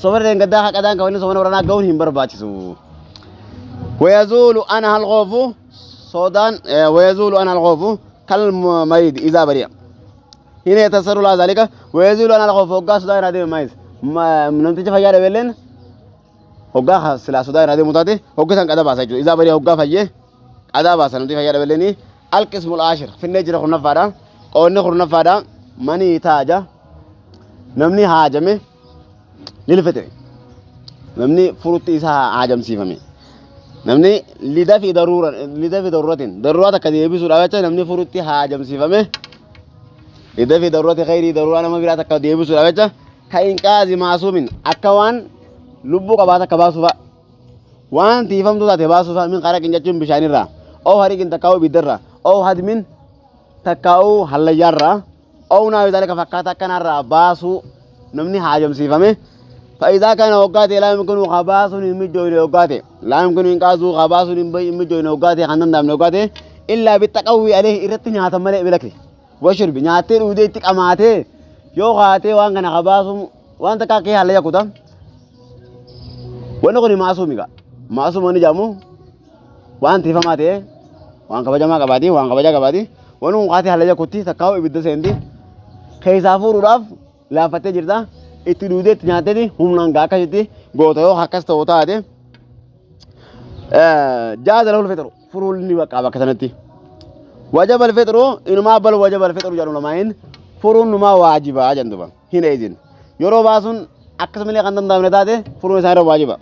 soomana dheengaddaa haa qadaan qabanii soomana baranaa ga'uun hin barbaachisu. Wayazuulu ana halqoofu sodaan wayazuulu ana halqoofu kal mariid izaa bari'a. Hin eetasarrulaa zaalika wayazuulu ana halqoofu hoggaa sodaa irraa deeme maayis namticha fayyaa dhabeelleen hoggaa silaa sodaa irraa deemu taate hogga san qadaa baasa jechuudha. Izaa barii hoggaa fayyee qadaa baasa namti fayyaa dhabeelleen alqismul ashir finnee jira kurnaffaadha. Qoonni kurnaffaadha manii taaja namni haajame lilfite namni furutti isa haajamsiifame. Namni lidafi daruura lidafi daruuratiin daruuraa takka deebisuudhaaf jecha namni furutti haajamsiifame lidafi daruurati khayrii daruuraa nama biraa takka deebisuudhaaf jecha ka inqaazi maasuumin akka waan lubbuu qabaa takka baasuu fa'a waan tiifamtuu taate baasuu fa'a min qaraqin jechuun bishaanirraa oo hariqin takkaa'uu ibiddarraa oo hadmin takkaa'uu hallayyaarraa oo naa zaalika fakkaata akkanaarraa baasuu namni haajamsiifame fa'idaa kana hoggaate laa yumkinu ka baasuun hin mijjooyne hoggaate laa yumkinu hin qaasuu ka baasuun hin mijjooyne hoggaate kan danda'amne hoggaate illaa bittaqawwii alayhi irratti nyaatan malee bilakli washurbi nyaattee dhuudee itti qamaatee yoo kaatee waan kana ka baasuun waan takka kee hallayya kuta wanni kun maasuumi gaa maasuuma ni jedhamu waan tiifamaa ta'e. Waan kabajamaa qabaati, waan kabajaa qabaati. Wanni kun kaatee hallayya kutti takkaa'u ibidda seenti. Keessaa fuudhuudhaaf laaffattee jirta. Itti duudee itti nyaatteeti humnaan gaa akkasitti goota yoo akkas ta'u taate. Jaaza lahul fixru furuun ni baqqaa bakka sanatti. Wajaba alfixru inumaa bal wajaba alfixru jedhu lamaayin furuun numaa waajibaa jedhan duba hin eezin. Yeroo baasuun akkasumallee kan danda'amne taate furuun isaan irra waajiba.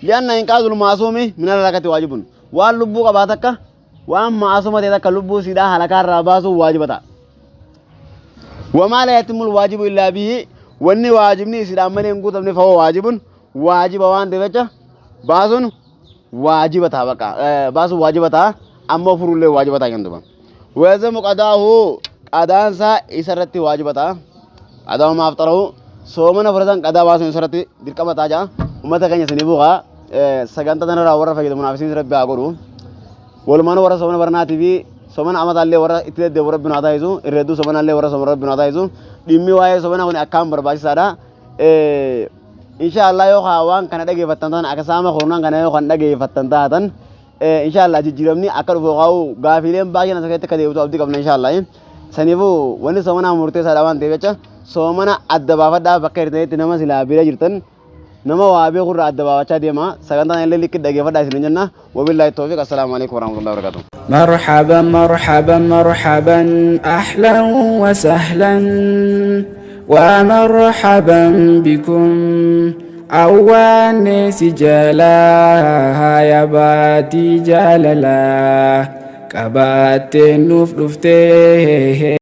Li'anna inqaazul maasuumi minal halakati waajibun. Waan lubbuu qabaa takka waan maasuma ta'e takka lubbuu siidhaa halakaa irraa baasuun waajiba ta'a. Wamaa laa yatimul waajibu illaa bihi wanni waajibni isiidhaan malee hin guutamne fahuwa waajibun waajiba waan ta'eef jecha baasuun waajiba ta'a bakka baasuun waajiba ta'a ammoo furuullee waajiba ta'a jenduba. Weezamu qadaahu qadaansaa isarratti waajiba ta'a. Qadaa maaf xarahu soomana fudhatan qadaa baasuun isarratti dirqama ta'a ja'a. Uummata keenya isinii buuqa sagantaa tanarraa warra fayyadamu naaf isin rabbi haa godhu. Walumaan warra soomana baranaatii fi soomana amataallee warra itti deddeebi'u rabbi nu haa taasisu. Irra hedduu soomanaallee warra soomana rabbi nu haa taasisu. Dhimmi waa'ee soomana kun akkaan barbaachisaadha. Insha Allah yoo waan kana dhageeffattan taatan akka saama kurnan kana yoo kan dhageeffattan taatan insha Allah jijjiiramni akka dhufu kaa'u gaafiileen baay'een as keessatti akka deebitu abdii qabna insha Allah. Saniifuu wanni soomanaa murteessaadha waan ta'eef jecha soomana adda baafadhaa bakka jirtanitti nama silaa bira jirtan nama waa beeku irraa adda baafachaa deema. Sagantaan illee likki dhageeffadhaa isin jenna. Wabillaahi tawfiiq. Assalaamu alaikum warahmatullahi wabarakatuh. مرحبا مرحبا مرحبا أهلا وسهلا ومرحبا بكم أوان سجالا يا باتي جلالا قبات نوف دفته.